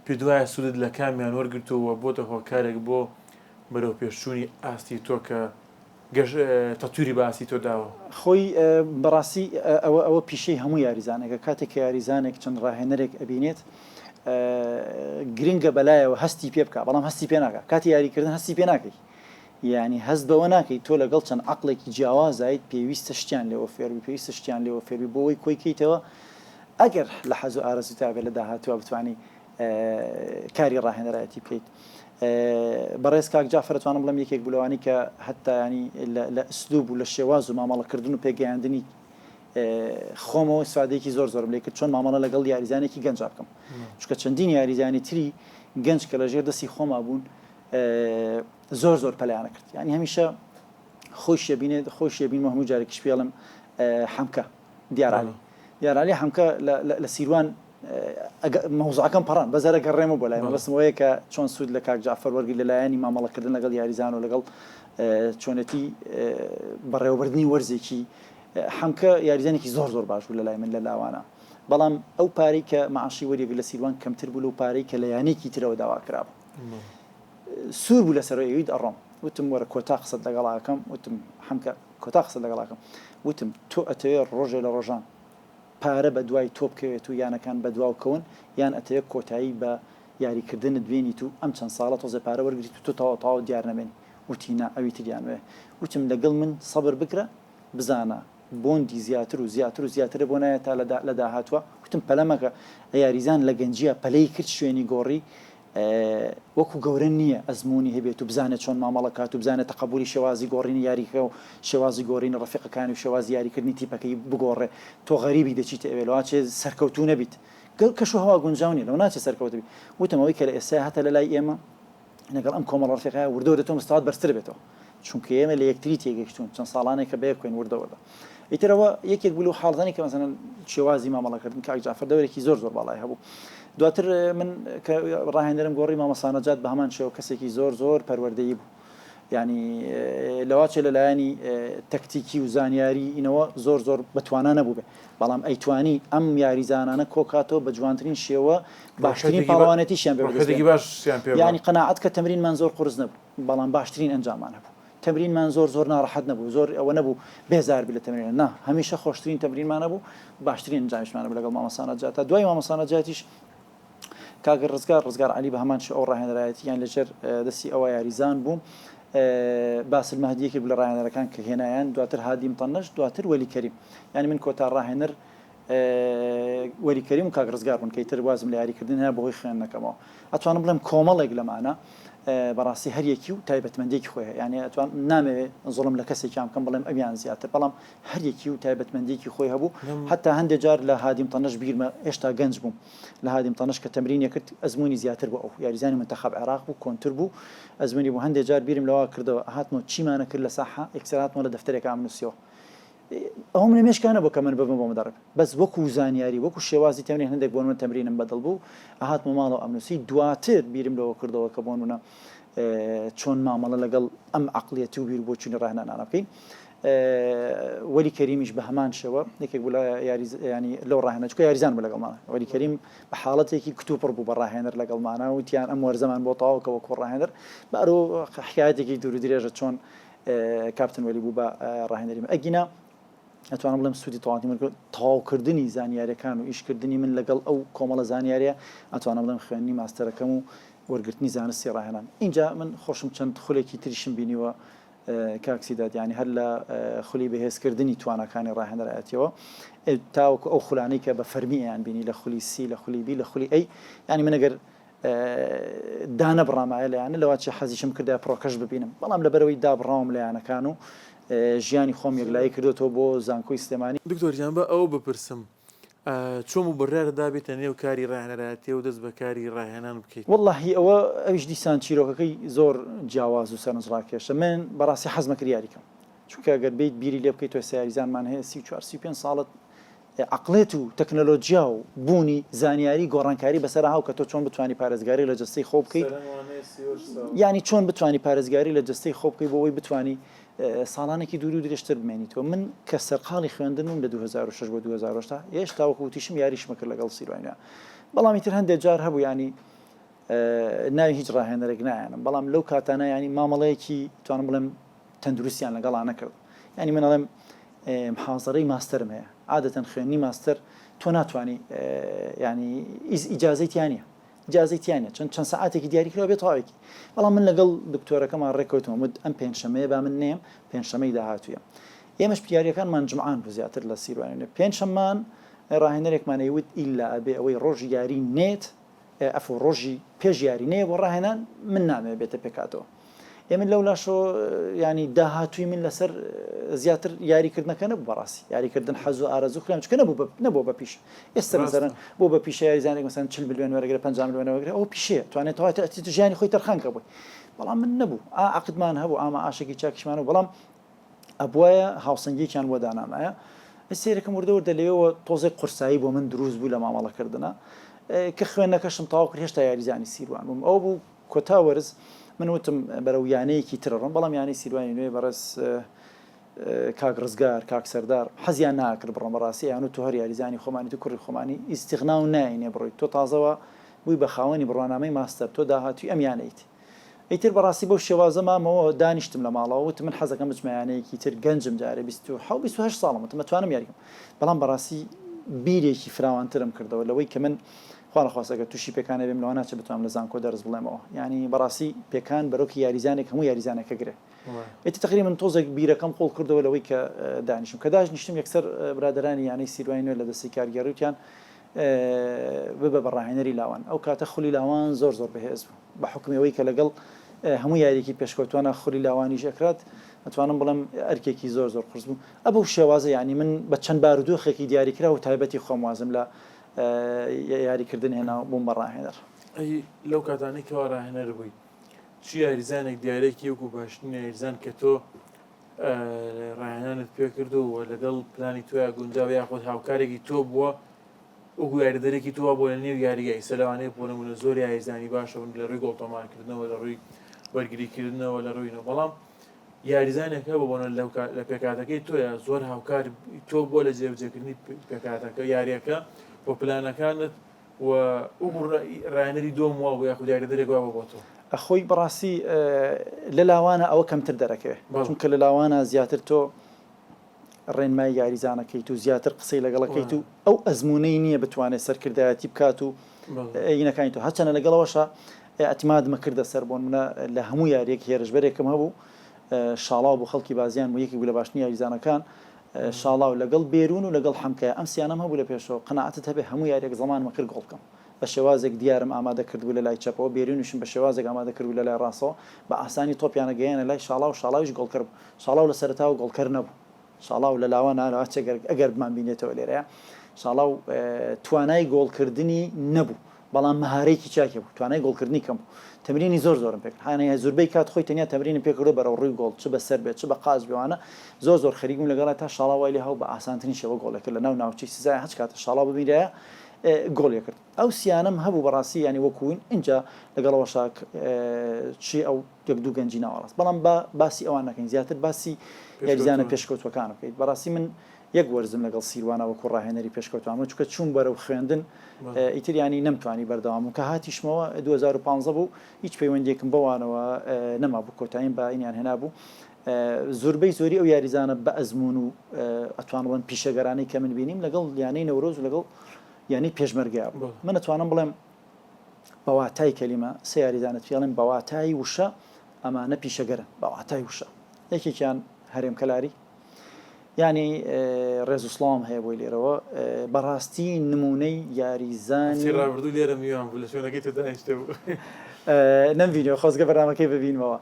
پێت وایە سوودت لە کامیان وەرگرتووە و بۆتە هۆکارێک بۆ بەرەوپێشچوونی ئاستی تۆ کە گەش تەتویری بە ئاستی تۆ داوە؟ خۆی بەڕاستی ئەوە ئەوە پیشەی هەموو یاریزانێکە کاتێک کە یاریزانێک چەند ڕاهێنەرێک ئەبینێت گرنگە بەلایەوە هەستی پێ بکا بەڵام هەستی پێ ناکا کاتی یاریکردن هەستی پێ ناکەی یعنی هەست بەوە ناکەی تۆ لەگەڵ چەند عەقڵێکی جیاوازایت پێویستە شتیان لێوە فێربی پێویستە شتیان لێوە فێربی بۆ ئەوەی کۆی کەیتەوە ئەگەر لە حەز و ئارەزووتا بێت لە داهاتووە بتوانی کاری ڕاهێنەرایەتی بکەیت. بەڕێز کاک جەعفەر ئەتوانم بڵێم یەکێک بوو لەوانەی کە هەتا یانی لە ئسلوب و لە شێواز و مامەڵەکردن و پێگەیاندنی خۆمەوە ئیسفادەیەکی زۆر زۆرم لێ کرد چۆن مامەڵە لەگەڵ یاریزانێکی گەنجا بکەم چونکە چەندین یاریزانی تری گەنج کە لە ژێر دەستی خۆما بوون زۆر زۆر پەلیانە کرد یانی هەمیشە خۆی بینێت خۆی بینمە هەموو جارێکیش پێڵم حەمکە دیار عەلی دیار عەلی حەمکە لە سیروان مەوزوعەکەم پەڕان بەس هەر ئەگەڕێمەوە بۆ لای مەبەستم ئەوەیە کە چۆن سوود لە کاک جەعفەر وەرگری لە لایەنی مامەڵەکردن لەگەڵ یاریزان و لەگەڵ چۆنێتی بەڕێوەبردنی وەرزێکی حەمکە یاریزانێکی زۆر زۆر باش بوو لە لای من لە لاوانە بەڵام ئەو پارەی کە معاشی وەریەگرت لە سیروان کەمتر بوو لەو پارەی کە لە یانەیەکی ترەوە داوا کرابوو سوور بوو لەسەر ئەوەی ئەڕۆم وتم وەرە کۆتا قسەت لەگەڵا ئەکەم وتم حەمکە کۆتا قسەت لەگەڵا ئەکەم وتم تۆ ئەتەوێ ڕۆژێ لە ڕۆژان پارە بە دوای تۆ بکەوێت و یانەکان بە دواو کەون یان ئەتەوێ کۆتایی بە یاری کردنت بێنیت و ئەم چەند ساڵە تۆزێ پارە وەرگریت و تۆ تەواو تەواو دیار نەمێنی وتی نا ئەوی تریان وێ وتم لەگەڵ من سەبر بگرە بزانە بۆندی زیاتر و زیاتر و زیاترە بۆ نایە تا لە داهاتوە وتم پەلە مەکە یاریزان لە گەنجیە پەلەی کرد شوێنی گۆڕی وەکو گەورە نییە ئەزموونی هەبێت و بزانێت چۆن مامەڵە کات و بزانێت تەقەبولی شێوازی گۆڕینی یاریکە و شێوازی گۆرینی ڕەفیقەکانی و شێوازی یاریکردنی تیپەکەی بگۆڕێ تۆ غەریبی دەچیتە ئەوێ لەوانچێ سەرکەوتوو نەبیت کەش و هەوا گونجاو نییە لەوە ناچێ سەرکەوتوو بی وتم ئەوەی کە لە ئێستا هەتە لە لای ئێمە لەگەڵ ئەم کۆمەڵە ڕەفیقایە وردە وردە تۆ مستەوات بەرزتر بێتەوە چونکە ئێمە لە یەکتری تێگەیشتوون چەند ساڵانێکە بەیەکوین وردە وردە ئیتر ئەوە یەکێک بوو لەو حاڵەتانەی کە مەسەلەن شێوازی مامەڵەکردن کاک جەعفەر دەورێکی زۆر زۆر باڵای هەبوو دواتر من کە ڕاهێنەرم گۆڕی مامۆستا نەجات بە هەمان شێوە کەسێکی زۆر زۆر پەروەردەیی بوو یعنی لەواچێ لە لایەنی تەکتیکی و زانیاری ئینەوە زۆر زۆر بەتوانا نەبوو بێ بەڵام ئەیتوانی ئەم یاریزانانە کۆکاتەوە بە جوانترین شێوە باشترین پاڵەوانێتیشیان پێ بەدەست بێنێ. یانی قەناعەت کە تەمرینمان زۆر قورس نەبوو بەڵام باشترین ئەنجاممان هەبوو. تەمرینمان زۆر زۆر ناڕەحەت نەبوو زۆر ئەوە نەبوو بێزار بی لە تەمرینە نا هەمیشە خۆشترین تەمرینمان هەبوو باشترین ئەنجامیشمان هەبوو لەگەڵ مامۆستا نەجات تا دوای مامۆستا نەجاتیش کاک ڕزگار ڕزگار عەلی بە هەمان شێوە ئەو ڕاهێنەرایەتی یان لەژێر دەستی ئەوە یاریزان بوو باسل مەهدی یەکێک بوو لە ڕاهێنەرەکان کە هێنایان دواتر هادی متەنەش دواتر وەلی کەریم یانی من کۆتا ڕاهێنەر وەلی کەریم و کاک ڕزگار بوون کە ئیتر وازم لە یاریکردن هێنا بەهۆی خوێندنەکەمەوە ئەتوانم بڵێم کۆمەڵێک لەمانە بەڕاستی هەر یەکی و تایبەتمەندێکی خۆی هەیە یانی ئەتوان نامەوێ زوڵم لە کەسێکیان بکەم بڵێم ئەویان زیاتر بەڵام هەر یەکی و تایبەتمەندێکی خۆی هەبوو حتا هەندێک جار لە هادیم تەنەش بیرمە هێشتا گەنج بووم لە هادیم تەنەش کە تەمرینی کرد ئەزموونی زیاتر بوو ئەو یاریزانی منتەخەب عێراق بوو کۆنتر بوو ئەزموونی بوو هەندێک جار بیرم لەوە کردەوە هاتمەوە چیمانە کرد لە ساحە یەکسەر هاتمەوە لە دەفتەرێکا ئەمنووسیەوە ئەوەم لە مێشکا نەبوو کە من ببم بە مدەڕب بەس وەکو زانیاری وەکو شێوازی تەمرین هەندێک بۆ من تەمرینم بەدڵ بوو ئەهاتمە ماڵەوە ئەمنووسی دواتر بیرم لەوە کردەوە کە بۆ نمونە چۆن مامەڵە لەگەڵ ئەم عەقڵیەتی و بیر و بۆچوونی ڕاهێنانانە بکەین وەلی کەریمیش بە هەمان شێوە یەکێک بوو لە یاری ینی لەو ڕاهێنە چونکە یاریزان بوو لەگەڵمانە وەلی کەریم بە حاڵەتێکی کتوپڕ بوو بە ڕاهێنەر لەگەڵمانە وتیان ئەم وەرزەمان بۆ تەواو کە وەکو ڕاهێنەر بارو حکایەتێکی دوور و درێژە چۆن کاپتن وەلی بوو بە ڕاهێنەری من ئەگینا ئەتوانم بڵێم سوودی تەواوەتی من تەواوکردنی زانیاریەکان و ئیشکردنی من لەگەڵ ئەو کۆمەڵە زانیاریە ئەتوانم بڵێم خوێندنی ماستەرەکەم و وەرگرتنی زانستی ڕاهێنان ئینجا من خۆشم چەند خولێکی تریشم بینیوە کاک سیداد یانی هەر لە خولی بەهێزکردنی تواناکانی ڕاهێنەرایەتیەوە تاوەکو ئەو خولانەی کە بە فەرمی ئەیان بینی لە خولی سی لە خولی بی لە خولی ئەی یانی من ئەگەر دانەبڕامایە لە یانە لەوانچێ حەزیشم کردایە پڕۆکەش ببینم بەڵام لەبەرئەوەی دابڕاوم لە یانەکان و ژیانی خۆم یەکلایی کردۆتەوە بۆ زانکۆی سلێمانی. دکتۆر گیان با ئەوە بپرسم چۆن بوو بڕیارت دا بێیتە نێو کاری ڕاهێنەرایەتیەوە و دەست بە کاری ڕاهێنان بکەیت؟ وەڵاهی ئەوە ئەویش دیسان چیرۆکەکەی زۆر جیاواز و سەرنجڕاکێشە من بەڕاستی حەزمە کرد یاری کەم چونکە گەر بێیت بیری لێ بکەیتەوە ئێستا یاریزانمان هەیە 34 35 ساڵت عەقڵێت و تەکنەلۆجیا و بوونی زانیاری گۆڕانکاری بەسەرا هاو کە تۆ چۆن بتوانی پارێزگاری لە جەستەی خۆ بکەیت یانی چۆن بتوانی پارێزگاری لە جەستەی خۆ بکەیت بۆ ئەوەی بتوانی ساڵانێکی دوور و درێژتر بمێنیتەوە من کە سەرقاڵی خوێندن بووم لە 2006 بۆ 2008 هێشتا وەکو وتیشم یاریشمە کرد لەگەڵ سیروانیا بەڵام ئیتر هەندێک جار هەبوو ینی ناوی هیچ ڕاهێنەرێک نایەنم بەڵام لەو کاتانە ینی مامەڵەیەکی توانم بڵێم تەندروستیان لەگەڵا نەکردم یانی من ئەڵێم محازەرەی ماستەرم هەیە عادەتەن خوێندنی ماستەر تۆ ناتوانانی ینی ئیجازەی تیا نیە ئیجازەی تیا نیە چەند چەند سەعاتێکی دیاری کراوە بێ تەواوێکی بەڵام من لەگەڵ دکتۆرەکەمان ڕێککەوتم وت ئەم پێنجشەمەیە با من نێم پێنجشەمەی داهاتوویە ئێمەش یاریەکانمان جمعان بوو زیاتر لە سیروانێ پێنجشەممان ڕاهێنەرێکمان ئەیوت ئیلا ئەبێ ئەوەی ڕۆژی یاری نێت ئەفو ڕۆژی پێش یاری نەیە بۆ ڕاهێنان من نامەوێ بێتە پێکاتەوە ئێ من لەولاشەوە ینی داهاتووی من لەسەر زیاتر یاریکردنەکە نەبوو بەڕاستی یاریکردن حەز و ئارەزوو خوێن چکە نەبوو نەبوو بە پیشە ئێستا مەسەرەن بۆ بە پیشە یاریزانێک مەسەن 40 ملیۆن وەرەگرە 50 ملیۆن وەرەگرە ئەو پیشەیە توانێت تەواوی تەئتیت ژیانی خۆی تەرخان کە بۆی بەڵام من نەبوو ئا عەقدمان هەبوو ئاما ئاشێکی چاکیشمان هەبوو بەڵام ئەبوایە هاوسەنگیەکیان بۆ دانامایە سەیرەکەم وردە وردە لەوێوە تۆزێک قورسایی بۆ من دروست بوو لە مامەڵەکردنا کە خوێندنەکەشم تەواو کرد هێشتا یاریزانی سیروان بووم ئەو بوو کۆتا وەرز من وتم بەرەو یانەیەکی تر ڕۆم بەڵام یانەی سیروانی نوێ بەڕێز کاک ڕزگار کاک سەردار حەزیان ناکرد بڕۆم بەڕاستی ئەیان و تۆ هەر یاریزانی خۆمانی تو کوڕی خۆمانی ئیستیغنا و ناینێ بڕۆی تۆ تازەوە بووی بە خاوەنی بڕوانامەی ماستەر تۆ داهاتووی ئەم یانەیت ئیتر بەڕاستی بەو شێوازە مامەوە دانیشتم لە ماڵەوە وتم من حەزەکەم بچمە یانەیەکی تر گەنجم جارێ 27 28 ساڵم وتم ئەتوانم یاریکەم بەڵام بەڕاستی بیرێکی فراوانترم کردەوە لەوەی کە من خوا نەخواستە گەر تووشی پێکان نەبێم لەوە ناچێت بتوانم لە زانکۆ دەرس بڵێمەوە یانی بەڕاستی پێکان بەرۆکی یاریزانێک هەموو یاریزانێکە گرێ ئیتر تقریبا تۆزێک بیرەکەم قوڵ کردەوە لەوەی کە دانیشم کە داشنیشتم یەکسەر برادەرانی یانەی سیروانی نوێ لە دەستی کارگێڕی وتیان ببە بە ڕاهێنەری لاوان ئەو کاتە خولی لاوان زۆر زۆر بەهێز بوو بە حوکمی ئەوەی کە لەگەڵ هەموو یاریەکی پێشکەوتوانە خولی لاوانیش ئەکرات ئەتوانم بڵێم ئەرکێکی زۆر زۆر قورس بوو ئە بەو شێوازە یانی من بە چەند بارودۆخێکی دیاریکراو و تایبەتی خۆم وازم لە یاریکردن هێنا و بووم بە ڕاهێنەر. ئەی لەو کاتانەی کەوا ڕاهێنەر بووی چ یاریزانێک دیارێکی وەکو باشترین یاریزان کە تۆ ڕاهێنانت پێکردو و لەگەڵ پلانی تۆیا گونجاوە یاخود هاوکارێکی تۆ بووە وەکو یاریدەرێکی تۆ بۆ لە نێو یاریگا ئیستا لەوانەیە بۆ نمونە زۆر یاریزانی باشە بن لە ڕووی گۆڵ تۆمارکردنەوە لە ڕووی بەرگریکردنەوە لە ڕووینەوە بەڵام یاریزانێک هەبوو بۆ لەو لە پێکاتەکەی تۆیە زۆر هاوکار تۆ بۆ لە جێبەجێکردنی پێکاتەکە یاریەکە و پلانەکانت و وەکو ڕاهێنەری دۆم وابوو یاخود یاریدەرێک وابوو بۆ تۆ. خۆی بەڕاستی لە لاوانە ئەوە کەمتر دەرەکەوێ چونکە لە لاوانە زیاتر تۆ ڕێنمای یاریزانەکەیت و زیاتر قسەی لەگەڵەکەیت و ئەو ئەزموونەی نییە بتوانێت سەرکردایەتی بکات و ینەکانی تۆ هەرچەنە لەگەڵەوەشە ئەتمادمە کردە سەر بۆن منە لە هەموو یاریەک هێرشبەرێکم هەبوو شاڵاو بۆ خەڵکی بازیان بوو یەکێک بوو لە باشترین یاریزانەکان شاڵاو لەگەڵ بێرون و لەگەڵ حەمکە ئەم سیانەم هەبوو لە پێشەوە قەناعەتت هەبێ هەموو یاریەک زەمانمە کرد گۆڵ بکەم بە شێوازێک دیارم ئامادە کردبوو لە لای چەپەوە، بێرینیشم بە شێوازێک ئامادە کردبوو لە لای ڕاستەوە، بە ئاسانی تۆپیان ئەگەیانە لای شاڵاو، شاڵاویش گۆڵکەر بوو. شاڵاو لە سەرەتاوە گۆڵکەر نەبوو. شاڵاو لە لاوە نا، لەوە چێ ئەگەر بمانبینێتەوە لێرەیە، شاڵاو توانای گۆڵکردنی نەبوو، بەڵام مەهارەیەکی چاکی هەبوو، توانای گۆڵکردنی کەم بوو. تەمرینی زۆر زۆرم پێکرد. هانەیە زوربەی کات خۆی تەنیا تەمرینم پێکردووە بەرەو ڕووی گۆڵ، چ بە سەر بێت، چ بە قاچ بێ وانە، زۆر زۆر خەریک بووم لەگەڵیا تا شاڵاو وای لێ هاو بە ئاسانترین شێوە گۆڵێ کرد لە ناو ناوچەی سزایە هەچ کاتە شاڵاو ببینرایە گۆڵی کرد ئەو سیانەم هەبوو بەڕاستی یانی وەکوون ئینجا لەگەڵ ئەوەشا چی ئەو یەک دوو گەنجی ناوەڕاست بەڵام با باسی ئەوان نەکەین زیاتر باسی یاریزانە پێشکەوتوەکان بکەیت بەڕاستی من یەک وەرزم لەگەڵ سیروانە وەکو ڕاهێنەری پێشکەوتوان بوو چونکە چوون بەرەو خوێندن ئیتر ینی نەمتوانی بەردەوام بووم کە هاتیشمەوە 2015 بوو هیچ پەیوەندیەکم بەوانەوە نەمابوو کۆتاییم بە ئینیان هێنابوو زۆربەی زۆری ئەو یاریزانە بە ئەزموون و ئەتوانم بڵێم پیشەگەرانەی کە من بینیم لەگەڵ یانەی نەورۆز و لەگەڵ یانەی پێشمەرگەیا بوو. من ئەتوانم بڵێم بە واتای کەلیمە سێ یاریزانت پێ ئەڵێم بە واتای وشە ئەمانە پیشەگەرن بە واتای وشە. یەکێکیان هەرێم کەلاری یانی ڕێز و سڵاوم هەیە بۆی لێرەوە بەڕاستی نمونەی یاریزانی هەفتەی ڕابردوو لێرە میوان بوو لە شوێنەکەی تۆ دانیشتبوو. نەمبینیوە خۆزگە بەرنامەکەی ببینمەوە.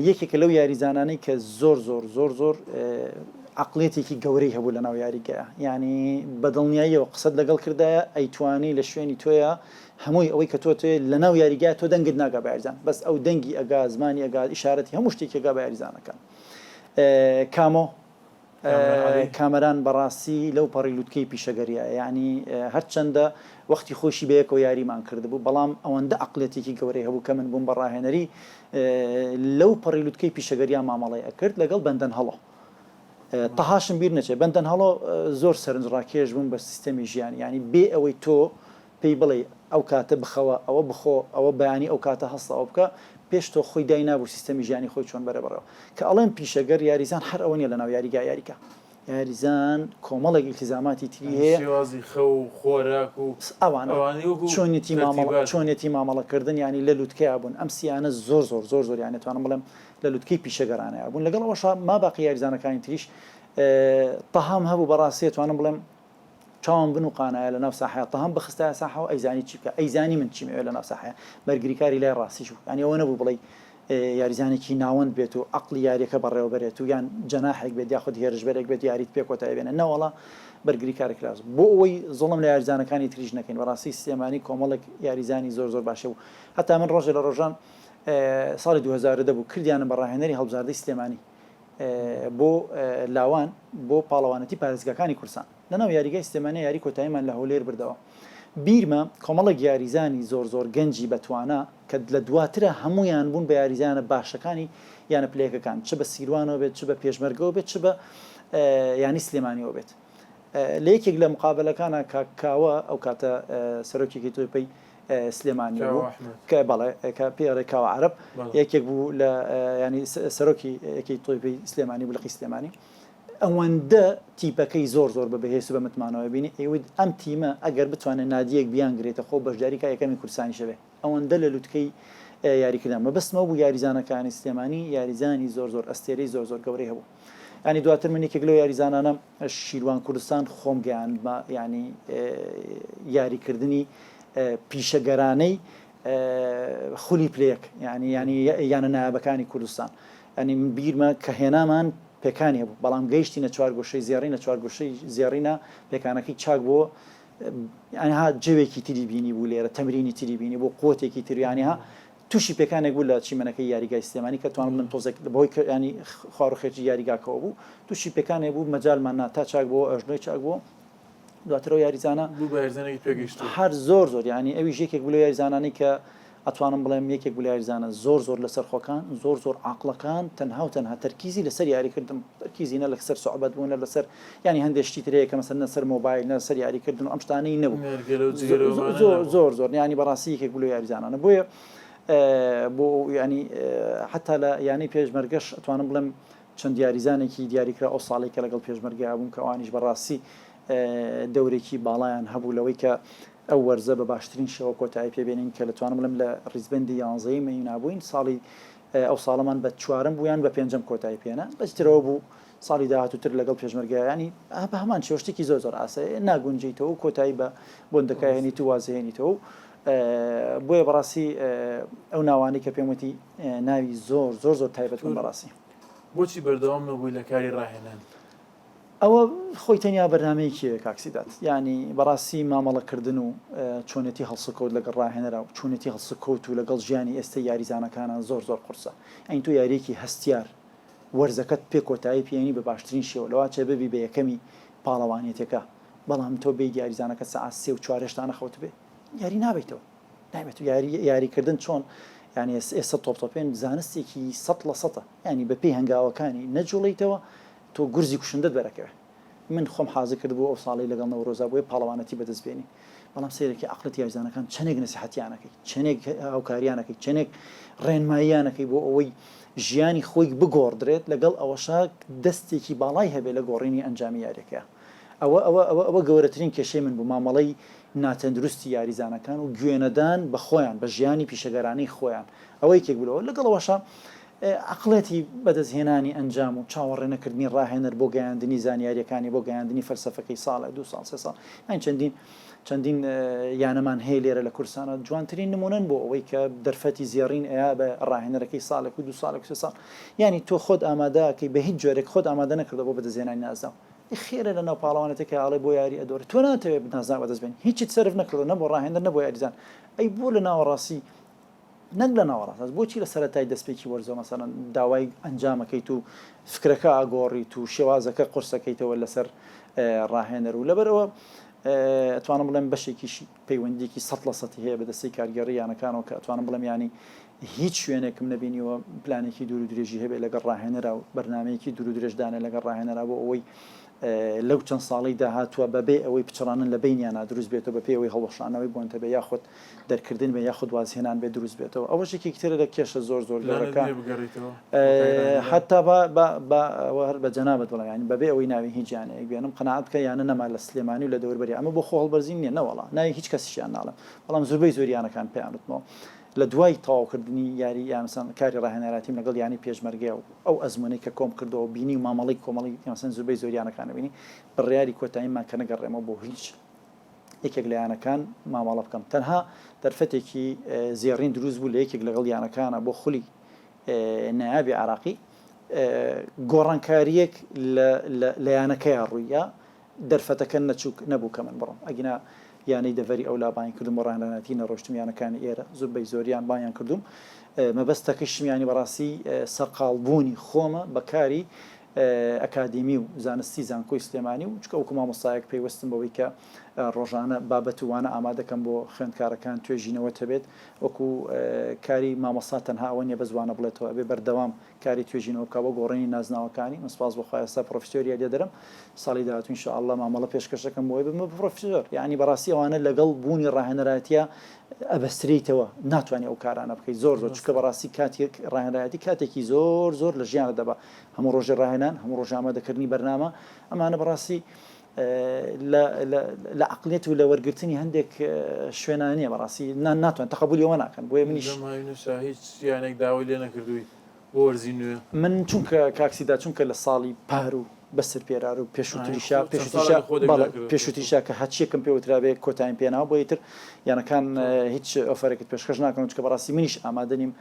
یەکێکە لەو یاریزانانەی کە زۆر زۆر زۆر زۆر عەقڵیەتێکی گەورەی هەبوو لەناو یاریگەیە یانی بەدڵنیاییەوە قسەت لەگەڵ کردایە ئەیتوانی لە شوێنی تۆیە هەمووی ئەوەی کە تۆ تێ لەناو یاریگای تۆ دەنگت ناگا بە یاریزان بەس ئەو دەنگی ئەگا زمانی ئەگا ئیشارەتی هەموو شتێکی ئەگا بە یاریزانەکان کامۆ کامەران بەڕاستی لەو پەڕی لوتکەی پیشەگەریایە یانی هەرچەندە وەختی خۆیشی بەیەکەوە یاریمان کردبوو بەڵام ئەوەندە عەقڵیەتێکی گەورەی هەبوو کە من بووم بە ڕاهێنەری لەو پەڕی لوتکەی پیشەگەریا مامەڵەی ئەکرد لەگەڵ بەندەن هەڵۆ تەهاشم بیر نەچێت بەندەن هەڵۆ زۆر سەرنجڕاکێش بووم بە سیستەمی ژیانی یانی بێ ئەوەی تۆ پێی بڵێی ئەو کاتە بخەوە، ئەوە بخۆ، ئەوە بەیانی ئەو کاتە هەستە ئەوە بکە، پێش تۆ خۆی داینابوو سیستەمی ژیانی خۆی چۆن بەرێ بەڕێوە. کە ئەڵێم پیشەگەر، یاریزان هەر ئەوە نیە لەناو یاریگا یاری کا. یاریزان کۆمەڵێک ئیلتیزاماتی تری یانی هەیە. شێوازی خەو و خۆراک و ئەوانە. ئەوانەی وەکوو چۆنیەتی مامەڵە، تەرتیبات. چۆنیەتی مامەڵەکردن یانی لە لوتکەیا بوون. ئەم سیانە زۆر زۆر زۆر زۆر یانی ئەتوانم بڵێم لە لوتکەی پیشەگەرانەیا بوون. لەگەڵ ئەوەشا ماباقی یاریزانەکانی تریش تەهام هەبوو بەڕاستی ئەتوانم بڵێم چاوم بنوقانایە لەناو ساحەیا تەهام بخستایە ساحەوە ئەیزانی چی بکا ئەیزانی من چیم ئەوێ لەناو ساحەیا بەرگریکاری لای ڕاستیش بوو یانی ئەوە نەبوو بڵێی یاریزانێکی ناوەند بێت و عەقڵی یاریەکە بەڕێوە بەرێت و یان جەناحێک بێت یاخود هێرشبەرێک بێت یاریت پێ کۆتایی بێنێ نەوەڵا بەرگریکارێک لاس بۆ ئەوەی زوڵم لە یاریزانەکانی تریش نەکەین بەڕاستی سلێمانی کۆمەڵێک یاریزانی زۆر زۆر باشە بوو هەتا من ڕۆژێ لە ڕۆژان ساڵی 2010 بوو کردیانم بە ڕاهێنەری هەڵبژاردەی سلێمانی بۆ لاوان بۆ پاڵەوانێتی پارێزگاکانی کوردستان لەناو یاریگای سلێمانی یاری کۆتاییمان لە هەولێر بردەوە بیرمە کۆمەڵێک یاریزانی زۆر زۆر گەنجی بەتوانا کە لە دواترا هەموویان بوون بە یاریزانە باشەکانی یانە پلەیەکەکان چ بە سیروانەوە بێت چ بە پێشمەرگەوە بێت چ بە یانی سلێمانیەوە بێت لە یەکێک لە مقابلەکانە کاک کاوە ئەو کاتە سەرۆکێکی تۆپەی سلێمانی بوو کە بەڵێ کە پێی ئەڵێ کاوە عەرەب یەکێک بوو لە ینی سەرۆکی یەکی تۆپی سلێمانی بوو لقی سلێمانی ئەوەندە تیپەکەی زۆر زۆر بە بەهێز و بە متمانەوە بینی ئەیوت ئەم تیمە ئەگەر بتوانێت نادیەک بیانگرێتە خۆ بەشداری کا یەکەمی کوردستانیش ئەبێ ئەوەندە لە لوتکەی یاریکردن مەبەستم ئەو بوو یاریزانەکانی سلێمانی یاریزانی زۆر زۆر ئەستێرەی زۆر زۆر گەورەی هەبوو ینی دواتر من یەکێک لەو یاریزانانە شیروان کوردستان خۆم گەیاندمە ینی یاریکردنی پیشەگەرانەی خولی پلەیەک یعنی ینی یانە نایابەکانی کوردستان ینی من بیرمە کە هێنامان پێکانی هەبوو بەڵام گەیشتینە چوارگۆشەی زێڕینە چوارگۆشەی زێڕینە پێکانەکەی چاک بۆ ینی ها جەوێکی تری بینی بوو لێرە تەمرینی تری بینی بۆ قوتێکی تر ینی ها تووشی پێکانێک بوو لە چیمەنەکەی یاریگای سلێمانی کە توانم من تۆزێک بەهۆی ینی خوار و خێچی یاریگاکەوە بوو تووشی پێکانێک بوو مەجالمان نا تا چاک بۆ ئەژنۆی چاک بوو دواتر ئەو یاریزانە بوو بە یاریزانێکی پێگەیشتوو. هەر زۆر زۆر یانی ئەویش یەکێک بوو لەو یاریزانانەی کە ئەتوانم بڵێم یەکێک بوو لە یاریزانە زۆر زۆر لەسەرخۆکان زۆر زۆر عاقڵەکان تەنها و تەنها تەرکیزی لەسەر یاریکردن تەرکیزی نە لەسەر سوعبەت بوو نە لەسەر یانی هەندێک شتی تر هەیە کە مەسەلەن نە سەر مۆبایل نە لەسەر یاریکردن و ئەم شتانەی نەبوو نێرگەلە و جگەرە و ئەمانە زۆر نەبوو. زۆر زۆر یانی بەڕاستی یەکێک بوو لەو یاریزانانە بۆیە. بۆ یانی حتا لە یانەی پێشمەرگەش ئەتوانم بڵێم چەند یاریزانێکی دیاریکرا ئەو ساڵەی کە لەگەڵ پێشمەرگە بووم کە ئەوانیش بەڕاستی دەورێکی باڵایان هەبوو لەوەی کە ئەو وەرزە بە باشترین شێوە کۆتایی پێبێنین کە لەتوانم بڵێم لە ڕیزبەندی یانزەی مەینا بووین ساڵی ئەو ساڵەمان بە چوارەم بوو یان بە پێنجەم کۆتایی پێنا بەجترەوە بوو ساڵی داهاتووتر لەگەڵ پێشمەرگە یانی بە هەمان شێوە شتێکی زۆر زۆر ئاسایە ناگونجێیتەوە و کۆتایی بە بۆندەکە هێنیت و وازهێنیتەوە و بۆیە بەڕاستی ئەو ناوانەی کە پێم وتی ناوی زۆر زۆر زۆر تایبەت بوون بەڕاستی. بۆچی بەردەوام نەبووی لە کاری ڕاهێنان؟ ئەوە خۆی تەنیا بەرنامەیەکی هەیە کاک سیداد یانی بەڕاستی مامەڵەکردن و چۆنێتی هەڵسوکەوت لەگەڵ ڕاهێنەرا و چۆنێتی هەڵسوکەوت و لەگەڵ ژیانی ئێستەی یاریزانەکانا زۆر زۆر قورسە یانی تۆ یارییەکی هەستیار وەرزەکەت پێ کۆتایی پێ یەنی بە باشترین شێوە لەواچێ ببی بە یەکەمی پاڵەوانێتیەکە بەڵام تۆ بێیت یاریزانەکەت سەعات سێ و چوار هێشتا نەخەوتبێ یاری نابەیتەوە نابێت یاری یاریکردن چۆن یانی ئێستا تۆپ تۆپێن زانستێکی سەد لە سەتە یانی بە پێی هەنگاوەکانی نەجوڵێیتەوە تۆ گورزی کوشندەت بەرەکەوێ من خۆم حازر کردبوو ئەو ساڵەی لەگەڵ نەورۆزا بۆیە پاڵەوانەتی بەدەست بێنین بەڵام سەیرەکی عەقڵەتی یاریزانەکان چەنێک نەسیحەتیان ئەکەی چەنێک هاوکاریان ئەکەی چەنێک ڕێنماییان ئەکەی بۆ ئەوەی ژیانی خۆی بگۆڕدرێت لەگەڵ ئەوەشا دەستێکی باڵای هەبێ لە گۆڕینی ئەنجامی یاریەکەیا ئەوە ئەوە ئەوە ئەوە گەورەترین کێشەی من بوو مامەڵەی ناتەندروستی یاریزانەکان و گوێنەدان بە خۆیان بە ژیانی پیشەگەرانەی خۆیان ئەوە یەکێک بوو لەوە لەگەڵ ئەوەشا عەقڵێتی بەدەستهێنانی ئەنجام و چاوەڕێنەکردنی ڕاهێنەر بۆ گەیاندنی زانیارییەکانی بۆ گەیاندنی فەلسەفەکەی ساڵێ دوو ساڵ سێ ساڵ یانی چەندین چەندین یانەمان هەیە لێرە لە کوردستانە جوانترین نمونەن بۆ ئەوەی کە دەرفەتی زێڕین ئەیا بە ڕاهێنەرەکەی ساڵێک و دوو ساڵێک و سێ ساڵ یانی تۆ خۆت ئامادەکەی بە هیچ جۆرێک خۆت ئامادە نەکردووە بۆ بەدەستهێنانی نازناو خێرە لەناو پاڵەوانێتێکا ئەڵێ بۆ یاری ئەدۆرێ تۆ ناتەوێ نازناو بەدەست بێنی هیچت سەرف نەکردووە نە بۆ ڕاهێنەر نە بۆ یاریزان ئەی بۆ لە ناوەڕاستی نەک لە ناوەڕاست بۆچی لە سەرەتای دەستپێکی وەرزەوە مەسەلەن داوای ئەنجامەکەیت و فکرەکە ئاگۆڕیت و شێوازەکە قورسەکەیتەوە لەسەر ڕاهێنەر و لەبەرئەوە ئەتوانم بڵێم بەشێکیشی پەیوەندیکی سەد لە سەتی هەیە بە دەستەی کارگێڕی یانەکانەوە کە ئەتوانم بڵێم یانی هیچ شوێنێکم نەبینیوە پلانێکی دوور و درێژی هەبێت لەگەڵ ڕاهێنەرا و بەرنامەیەکی دوور و درێژ دانێ لەگەڵ ڕاهێنەرا بۆ ئەوەی لەو چەند ساڵەی داهاتووە بەبێ ئەوەی پچڕانن لە بەینیانا دروست بێتەوە بەپێی ئەوەی هەڵوەشانەوەی بۆنتە بێ یاخود دەرکردن بێ یاخود وازهێنان بێ دروست بێتەوە ئەوەش یەکێکی ترە لە کێشە زۆر زۆر پلانت گەورەکان نییە بگەڕێیتەوە بۆ کاری ڕاهێنەران؟ حەتا با با با ئەوە هەر بە جەنابت بڵێم یانی بەبێ ئەوەی ناوی هیچ یانەیەک بێنم قەناعەت بکە یانە نەما لە سلێمانی و لە دەوروبەری ئەمە بۆ خۆ هەڵبەرزین نییە نەوەڵا ناوی هیچ کەسیشیان ناڵێم بەڵام زوربەی زۆری یانەکان پێیان وتمەوە لە دوای تەواوکردنی یاری یان مەسەلەن کاری ڕاهێنەراتیم لەگەڵ یانەی پێشمەرگە و ئەو ئەزموونەی کە کۆم کردەوە و بینی و مامەڵەی کۆمەڵی یان مەسەلەن زوربەی زۆری یانەکانم بینی بڕیاری کۆتاییمان کە نەگەڕێمەوە بۆ هیچ یەکێک لە یانەکان مامەڵە بکەم تەنها دەرفەتێکی زێڕین دروست بوو لە یەکێک لەگەڵ یانەکانە بۆ خولی نایابی عراقی گۆڕانکاریەک لە یانەکەیا ڕوویە دەرفەتەکە نەچوو نەبوو کە من بڕۆم ئەگینا یانەی دەڤەری ئەولا بانگ کردم بۆ ڕاهێنەرایەتی نەڕۆشتم یانەکانی ئێرە زوربەی زۆریان بانگیان کردووم مەبەستەکەشم یانی بەڕاستی سەرقاڵ بوونی خۆمە بە کاری ئەکادیمی و زانستی زانکۆی سلێمانی و چونکە وەکو مامۆستایەک پەیوەستم بەوەی کە ڕۆژانە بابەت و وانە ئامادەکەم بۆ خوێندکارەکان توێژینەوەت هەبێت وەکو کاری مامۆستا تەنها ئەوە نیە بەس وانە بڵێتەوە ئەبێ بەردەوام کاری توێژینەوە بکا بۆ گۆڕینی نازناوەکانی من سوپاس بۆ خوا ئێستا پڕۆفیسۆری یاریدەدەرم ساڵی داهاتوو ان شاء اللە مامەڵە پێشکەش دەکەم بۆ ئەوەی ببمە پڕۆفیسۆر یانی بەڕاستی ئەوانە لەگەڵ بوونی ڕاهێنەرایەتیە ئەبەسترێیتەوە ناتوانی ئەو کارانە بکەیت زۆر زۆر چونکە بەڕاستی کاتێک ڕاهێنەرایەتی کاتێکی زۆر زۆر لە ژیانت دەبا هەموو ڕۆژێ ڕاهێنان هەموو ڕۆژێ ئامادەکردنی بەرنامە ئەمانە بەڕاستی لە لە عەقڵیەت و لە وەرگرتنی هەندێک شوێنا نییە بەڕاستی ناتوان تەقەبولی ئەوە ناکەن بۆیە منیش لەم هاوینەشا هیچ یانێک داوای لێ نەکردووی بۆ وەرزی نوێ؟ من چونکە کاک سیدا چونکە لە ساڵی پار و بەسەر پێرار و پێشووتریشا پێشووتریشا بەڵێ پێشووتریشا کە هەرچیەکم پێ وترابێ کۆتاییم پێ ناوە بۆیە ئیتر یانەکان هیچ ئۆفەرێکت پێشکەش ناکەن چونکە بەڕاستی منیش ئامادە نیم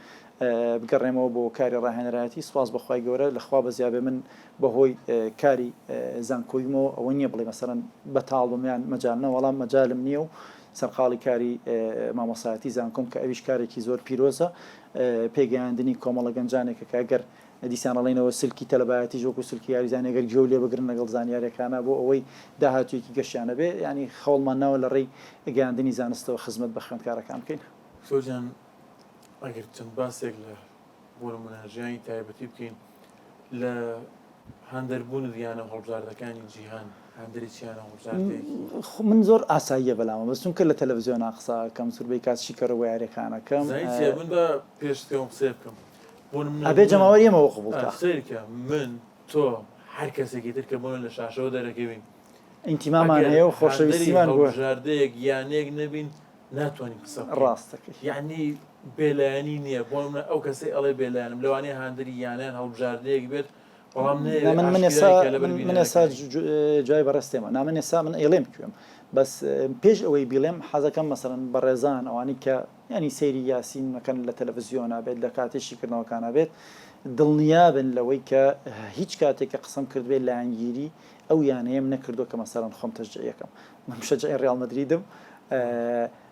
بگەڕێمەوە بۆ کاری ڕاهێنەرایەتی سوپاس بۆ خوای گەورە لە خوا بەزیابێ من بەهۆی کاری زانکۆیمەوە ئەوە نییە بڵێ مەسەلەن بەتاڵ بم یان مەجال نە وەڵام مەجالم نییە و سەرقاڵی کاری مامۆسایەتی زانکۆم کە ئەویش کارێکی زۆر پیرۆزە پێگەیاندنی کۆمەڵە گەنجانێکە کە گەر دیسان ئەڵێینەوە سلکی تەلەبایەتیش وەکو سلکی یاریزانی گەر گوێو لێ بگرن لەگەڵ زانیاریەکانا بۆ ئەوەی داهاتوویەکی گەشیان هەبێ یانی خەوڵمان ناوە لە ڕێی گەیاندنی زانستەوە خزمەت بە خوێندکارەکان بکەین. دکتۆر گیان ئەگەر چەند باسێک لە بۆ نمونە ژیانی تایبەتی بکەین لە هاندەربوونت یانە و هەڵبژاردەکانی جیهان. هاندەری چ یانە و هەڵبژاردەیەکی؟ من زۆر ئاساییە بەلامە بەس چونکە لە تەلەفزیۆنا قسە ئەکەم زوربەی کات شیکەرەوە یاریەکان ئەکەم. زانی چیە من با پێش تکەم قسەیە بکەم بۆ نمونە ئەبێ من جەماوەری ئێمە ئەوە قبوڵ کا. سەیرکە من تۆ هەر کەسێکی تر کە بۆنە لە شاشەوە دەرەکەوین ئینتیمامان ئەگەر هەیە و هاندەری خۆشەویستیمان بۆ. هەڵبژاردەیەک یانەیەک نەبین ناتوانین قسە بکەین ڕاستەکەی. یەعنی بێلایەنی نییە بۆ نمونە ئەو کەسەی ئەڵێ بێلایەنم لەوانەیە هاندەری یانەیان هەڵبژاردەیەک بێت بەڵام نا نەیەوێ من من ئێستا ئاشکرای کە لەبەر من من ئێستا بینەرەکانی. جوای بەڕێز تێمە نا من ئێستا من ئەیڵێم کوێم بەس پێش ئەوەی بیڵێم حەزەکەم مەسەلەن بەڕێزان ئەوانەی کە یانی سەیری یاسین ئەکەن لە تەلەفزیۆنا بێت لە کاتی شیکردنەوەکانا بێت دڵنیابن لەوەی کە هیچ کاتێک کە قسەم کردبێت لایەنگیری ئەو یانەیەم نەکردووە کە مەسەلەن خۆم تەشجیعی ئەکەم من مشەجعی ڕیاڵ مەدریدم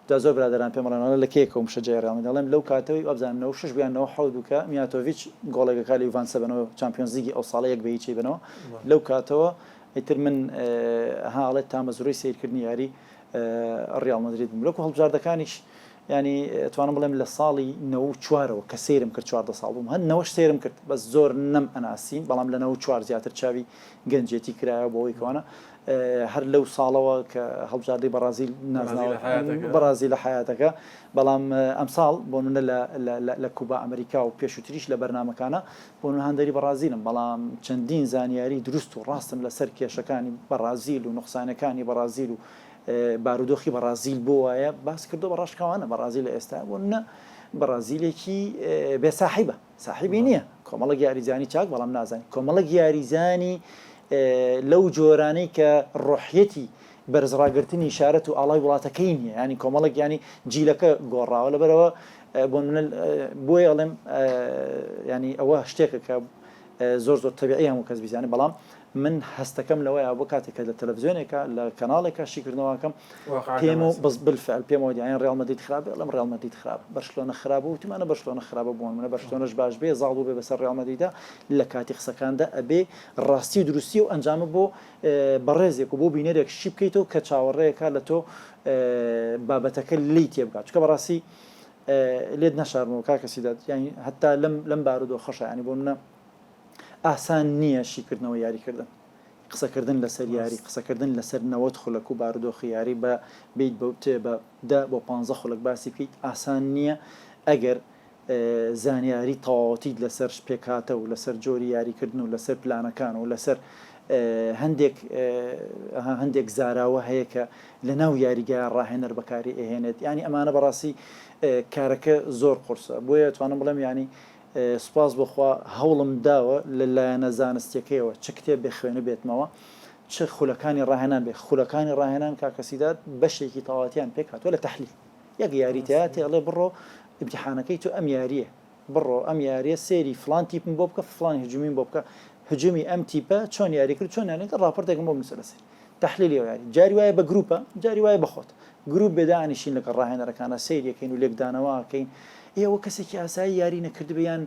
جا زۆر برادەران پێم ئەڵێن ئەڵێ لە کەیەکەوە مشەجعی ڕیاڵ مەدرید ئەڵێم لەو کاتەوەی وابزانم 96 بوو یان 97 بوو کە میاتۆڤیچ گۆڵێک ئەکا لە یوڤانتس ئەبەنەوە چامپیۆنزلیگی ئەو ساڵە یەک بە هیچ ئەیبەنەوە لەو کاتەوە ئیتر من ها ئەڵێت تامەزرۆی سەیرکردنی یاری ڕیاڵ مەدرید بووم لەکو هەڵبژاردەکانیش ینی توانم بڵێم لە ساڵی 94ەوە کە سەیرم کرد 14 ساڵ بووم هەر نەوەش سەیرم کرد بەس زۆر نەم ئەناسین بەڵام لە 94 زیاتر چاوی گەنجێتی کرایەوە بەوەی کەوانە هەر لەو ساڵەوە کە هەڵبژاردەی بەڕازیل نازناوە بەڕازیل لە حەیاتەکە بەڵام ئەمساڵ بۆ نمونە لە کوبا ئەمریکا و پێشووتریش لە بەرنامەکانە بۆ نمونە هاندەری بەڕازیلم بەڵام چەندین زانیاری دروست و ڕاستم لەسەر کێشەکانی بەڕازیل و نوقسانەکانی بەڕازیل و بارودۆخی بەڕازیل بۆ وایە باس کردو بە ڕاشکاوانە بەڕازیل لە ئێستا بۆ نمونە بەڕازیلێکی بێ ساحیبە ساحیبی نییە کۆمەڵێک یاریزانی چاک بەڵام نازانین کۆمەڵێک یاریزانی لەو جۆرانەی کە ڕۆحیەتی بەرز ڕاگرتنی شارەت و ئاڵای وڵاتەکەی نییە ینی کۆمەڵێک ینی جیلەکە گۆڕاوە لەبەرەوە بۆ منە بۆیە ئەڵێم ینی ئەوە شتێکە کە زۆر زۆر تەبیعی هەموو کەس بیزانێ بەڵام من هەستەکەم لەوەیە بۆ کاتێک کە لە تەلەفزیۆنێکە لە کەناڵێکە شیکردنەوەکەم پێم و بەس بالفعل پێمەوە دیان ڕیاڵ مەدرید خراپە ئەڵێم ڕیاڵ مەدرید خراپە بەرشلۆنە خراپە وتمانە بەرشلۆنە خراپە بۆ منە بەرشلۆنەش باش بێ زاڵ بوو بێ بەسەر ڕیاڵ مەدریدا لە کاتی قسەکاندا ئەبێ ڕاستی و دروستی و ئەنجامە بۆ بەڕێزێک و بۆ بینەرێک شی بکەیتەوە کە چاوەڕێکە لە تۆ بابەتەکە لێی تێبگات چونکە بەڕاستی لێت نەشارمەوە کاکە سیداد یانی هەتا لەم لەم بارودۆخەشا یانی بۆ منە ئاسان نییە شیکردنەوە یاریکردن قسەکردن لەسەر یاری قسەکردن لەسەر 90 خولەک و بارودۆخی یاری بە بیت بە تێ بە دە بۆ پ خولەک باسی بکەیت ئاسان نییە ئەگەر زانیاری تەواوەتیت لەسەر پێکهاتە و لەسەر جۆری یاریکردن و لەسەر پلانەکان و لەسەر هەندێک هەندێک زاراوە هەیە کە لە ناو یاریگایە ڕاهێنەر بەکاری ئەهێنێت یانی ئەمانە بەڕاستی کارەکە زۆر قورسە بۆیە توانم بڵێم یانی سوپاس بۆ خوا هەوڵم داوە لە لایەنە زانستیەکەیەوە چ کتێب بێ خوێنبێتمەوە چ خولەکانی ڕاهێنان بێ خولەکانی ڕاهێنان کاکە سیداد بەشێکی تەواوەتیان پێک هاتووە لە تەحلیل یەک یاری تیا تێ ئەڵێ بڕۆ ئیمتیحانەکەی تۆ ئەم یاریە بڕۆ ئەم یاریە سێری فلان تیپم بۆ بکە فلان هجومیم بۆ بکە هجومی ئەم تیپە چۆن یاری کرد چۆن یاری کرد ڕاپۆرتێکم بۆ بنووسە لەسەری تەحلیلی ئەو یاری جاری وایە بە گروپە جاری وایە بە خۆت گروپ بێ دانیشین لەگەڵ ڕاهێنەرەکانە سەیری ئەکەین و لێکدانەوە ئەکەین ئێوە کەسێکی ئاسایی یاری نەکردبێ یان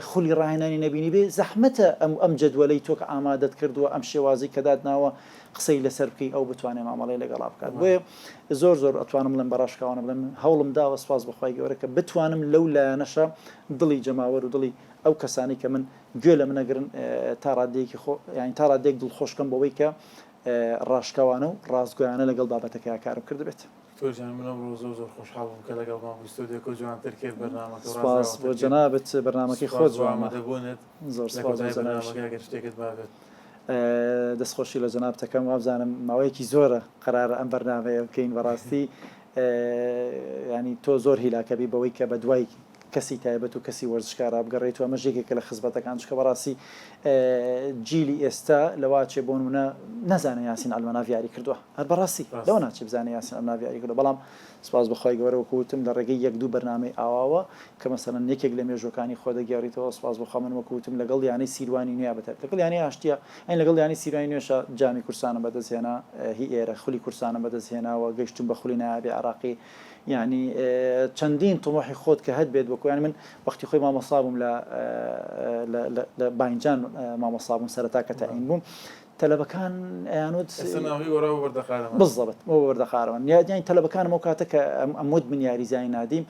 خولی ڕاهێنانی نەبینیبێ زەحمەتە ئەم ئەم جەدوەلەی تۆ کە ئامادەت کردووە ئەم شێوازەی کە داتناوە قسەی لەسەر بکەی ئەو بتوانێ مامەڵەی لەگەڵا بکات بۆیە زۆر زۆر ئەتوانم بڵێم بە ڕاشکاوانە بڵێم هەوڵم داوە سوپاس بۆ خوای گەورە کە بتوانم لەو لایەنەشە دڵی جەماوەر و دڵی ئەو کەسانەی کە من گوێ لە من ئەگرن تا ڕادەیەکی خۆ یانی تا ڕادەیەک دڵخۆش کەم بەوەی کە ڕاشکاوانە و ڕاستگۆیانە لەگەڵ بابەتەکەیا کارم کردبێت. دکتۆر گیان من ئەمڕۆ زۆر زۆر خۆشحاڵ بووم کە لەگەڵمان بووی ستۆدیۆکە جوانتر کرد بەرنامەکە سپاس بۆ ڕازاوەتر کرد جەنابت بەرنامەکەی سپاس خۆت بۆ جوانە ئامادەبوونت زۆر لە سپاس بۆ کۆتایی جەنابیشت. بەرنامەکە ئەگەر شتێکت مابێت. دەستخۆشی لە جەنابت ئەکەم وابزانم ماوەیەکی زۆرە قەرارە ئەم بەرنامەیە بکەین بەڕاستی یانی تۆ زۆر هیلاکەبی بەوەی کە بەدوای کەسی تایبەت و کەسی وەرزشکارا بگەڕێیت و ئەمەش یەکێکە لە خزمەتەکان چونکە بەڕاستی جیلی ئێستا لەوە ئەچێ بۆ نمونە نازانێ یاسین عەلمەناف یاری کردووە هەر بەڕاستی لەوە ناچێ بزانێ یاسین عەلمەناف یاری کردووە بەڵام سوپاس بۆ خوای گەورە وەکو وتم لە ڕێگەی یەک دوو بەرنامەی ئاواوە کە مەسەلەن یەکێک لە مێژووەکانی خۆ دەگێڕیتەوە سوپاس بۆ خوا من وەکو وتم لەگەڵ یانەی سیروانی نوێ بەتایبەت لەگەڵ یانەی ئاشتیە یانی لەگەڵ یانەی سیروانی نوێشا جامی کوردستانم بەدەست هێنا هی ئێرە خولی کوردستانم بەدەست هێناوە گەیشتوم بە خولی نایابی عێراقی یانی چەندین تموحی خۆت کە هەت بێت وەکو یانی من وەختی خۆی مامۆستا بووم لە لە باینجان مامۆستا بووم سەرەتا کە تەعین بووم تەلەبەکان ئەیانوت ئێستا ناوی گۆڕا بۆ بەردەقارەمان. بالضبط بۆ بەردەقارەمان یانی تەلەبەکانم ئەو کاتە کە ئەموت من یاریزانی نادیم.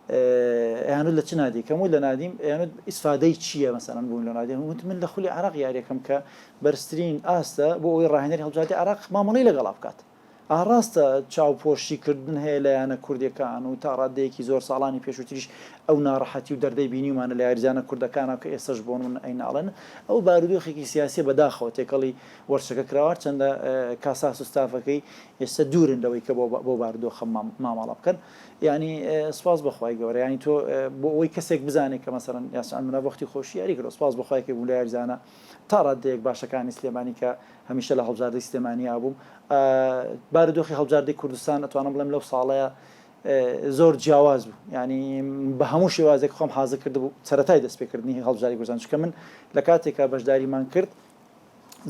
ئەیانوت لە چ نادیکەم وت لە نادیم ئەیانوت ئیسفادەی چییە مەسەلەن بوون لە نادیم وت من لە خولی عێراق یاریەکەم کە بەرزترین ئاستە بۆ ئەوەی ڕاهێنەری هەڵبژاردەی عێراق مامەڵەی لەگەڵا بکات ئا ڕاستە چاوپۆشی کردن هەیە لە یانە کوردیەکان و تا ڕادەیەکی زۆر ساڵانی پێشووتریش ئەو ناڕەحەتی و دەردەی بینیومانە لە یاریزانە کوردەکانا کە ئێستەش بۆ نمونە ئەیناڵێنن ئەو بارودۆخێکی سیاسیە بەداخەوە تێکەڵی وەرزشەکە کراوە هەرچەندە کاساس و ستافەکەی ئێستا دوورن لەوەی کە بەو بارودۆخە مامەڵە بکەن یانی سوپاس بۆ خوای گەورە یانی تۆ بۆ ئەوەی کەسێک بزانێت کە مەسەلەن یاسر عەلمنا وەختی خۆشی یاری کردوە سوپاس بۆ خوای کە بووم لە یاریزانە تا ڕادەیەک باشەکانی سلێمانی کە هەمیشە لە هەڵبژاردەی سلێمانیا بووم بارودۆخی هەڵبژاردەی کوردستان ئەتوانم بڵێم لەو ساڵەیە زۆر جیاواز بوو یعنی بە هەموو شێوازێک خۆم حازر کردبوو سەرەتای دەستپێکردنی هەڵبژاردەی کوردستان چونکە من لە کاتێکا بەشداریمان کرد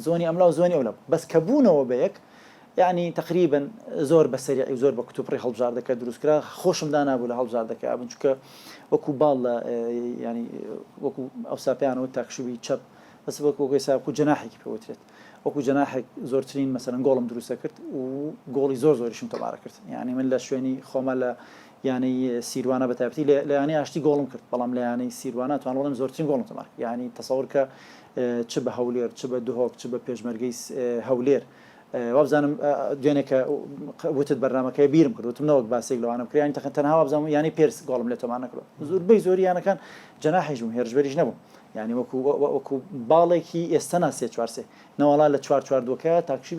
زۆنی ئەملا و زۆنی ئەولا بەس کە بوونەوە بە یەک یعنی تقریبا زۆر بە سەریعی و زۆر بە کتوپڕی هەڵبژاردەکە دروست کرا خۆشم دانابوو لە هەڵبژاردەکە ئەبن چونکە وەکو باڵ لە ینی وەکو ئەوسا پێیانەوە تاکشوبی چەپ بەس وەکو وەکو ئێستا وەکو جەناحێکی پێ وترێت وەکو جەناحێک زۆرترین مەسەلەن گۆڵم دروستە کرد و گۆڵی زۆر زۆریشم تۆمارە کرد یعنی من لە شوێنی خۆمە لە یانەی سیروانە بە تایبەتی لە یانەی ئاشتی گۆڵم کرد بەڵام لە یانەی سیروانە توانم بڵێم زۆرترین گۆڵم تۆمار کرد یعنی تەسەور کە چ بە هەولێر چ بە دهۆک چ بە پێشمەرگەی هەولێر وابزانم دوێنێ کە وتت بەرنامەکەی بیرم کرد وتم نەوەک باسێک لەوانە بکرێ یانی تەنها وابزانم یانەی پێرس گۆڵم لێ تۆمار نەکردووە زۆربەی زۆری یانەکان جەناحیش بووم هێرشبەریش نەبووم یانی وەکو وەکو باڵێکی ئێستا نا سێ چوار سێ نەوەڵا لە چوار چوار دووەکە تاکشی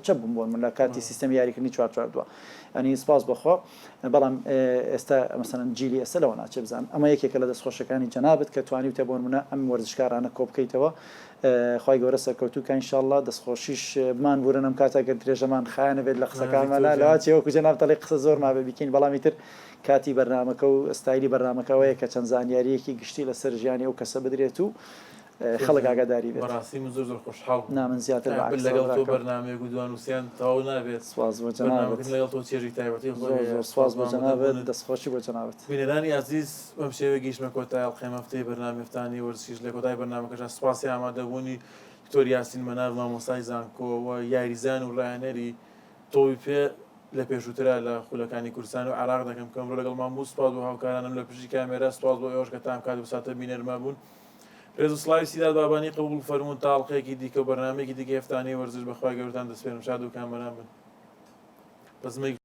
چەپ بووم بۆ من لە کاتی سیستەمی یاریکردنی چوار چوار دووە ینی سپاس بەخوا بەڵام ئێستا مەسەلەن جیلی ئێستا لەوە ناچێ بزانم ئەمە یەکێکە لە دەستخۆشەکانی جەنابت کە توانیوتە بۆ نمونە ئەم وەرزشکارانە کۆبکەیتەوە خوای گەورە سەرکەوتوو کا ان شاءاللە دەستخۆشیش بمان بورن ئەم کاتە گەر درێژەمان خایە نەبێت لە قسەکانمانا لەوە چێ وەکو جەنابت ئەڵێی قسە زۆر مابێ بیکەین بەڵام ئیتر کاتی بەرنامەکە و ستایلی بەرنامەکە ئەوەیە کە چەند زانیارییەکی گشتی لەسەر ژیانی ئەو کەسە بدرێت و خەڵک ئاگاداری بێت. بەڕاستی من زۆر زۆر خۆشحاڵ بووم. نا من زیاتر بە عەکسەوە لەگەڵ تۆ براکەم. بەرنامەیەک و دوانووسیان تەواو نابێت. سوپاس بۆ جەنابت. بەرنامەکردن لەگەڵ تۆ چێژی تایبەتی خۆی زۆر هەیە. زۆر سوپاس سوپاس بۆ بۆ جەنابت. ئامادەبوونت. دەستخۆشی بۆ جەنابت. بینەرانی ئازیز بەم شێوەیە گەیشتمە کۆتای ئەڵقەی ئەم هەفتەی بەرنامەی هەفتانەی وەرزشیش لە کۆتای بەرنامەکەشدا سوپاسی ئامادەبوونی دکتۆر یاسین مەناف مامۆستای زانکۆ و یاریزان و ڕاهێنەری تۆپی پێ لە پێشووترا لە خولەکانی کوردستان و عێراق دەکەم کە ئەمڕۆ لەگەڵمان بوو سوپاس بۆ هاوکارانم لە پشتی کامێرا سوپاس بۆ ئێوەش کە تا ئەم کات و ساتە بینەرمان بوون رێز و سڵاوی سیداد بابانی قبوڵ فەرموون تا ئەڵقەیەکی دیکە و بەرنامەیەکی دیکەی هەفتانەی وەرزش بە خوای گەورەتان دەسپێرم شاد و کامەران بن بەزمێکی.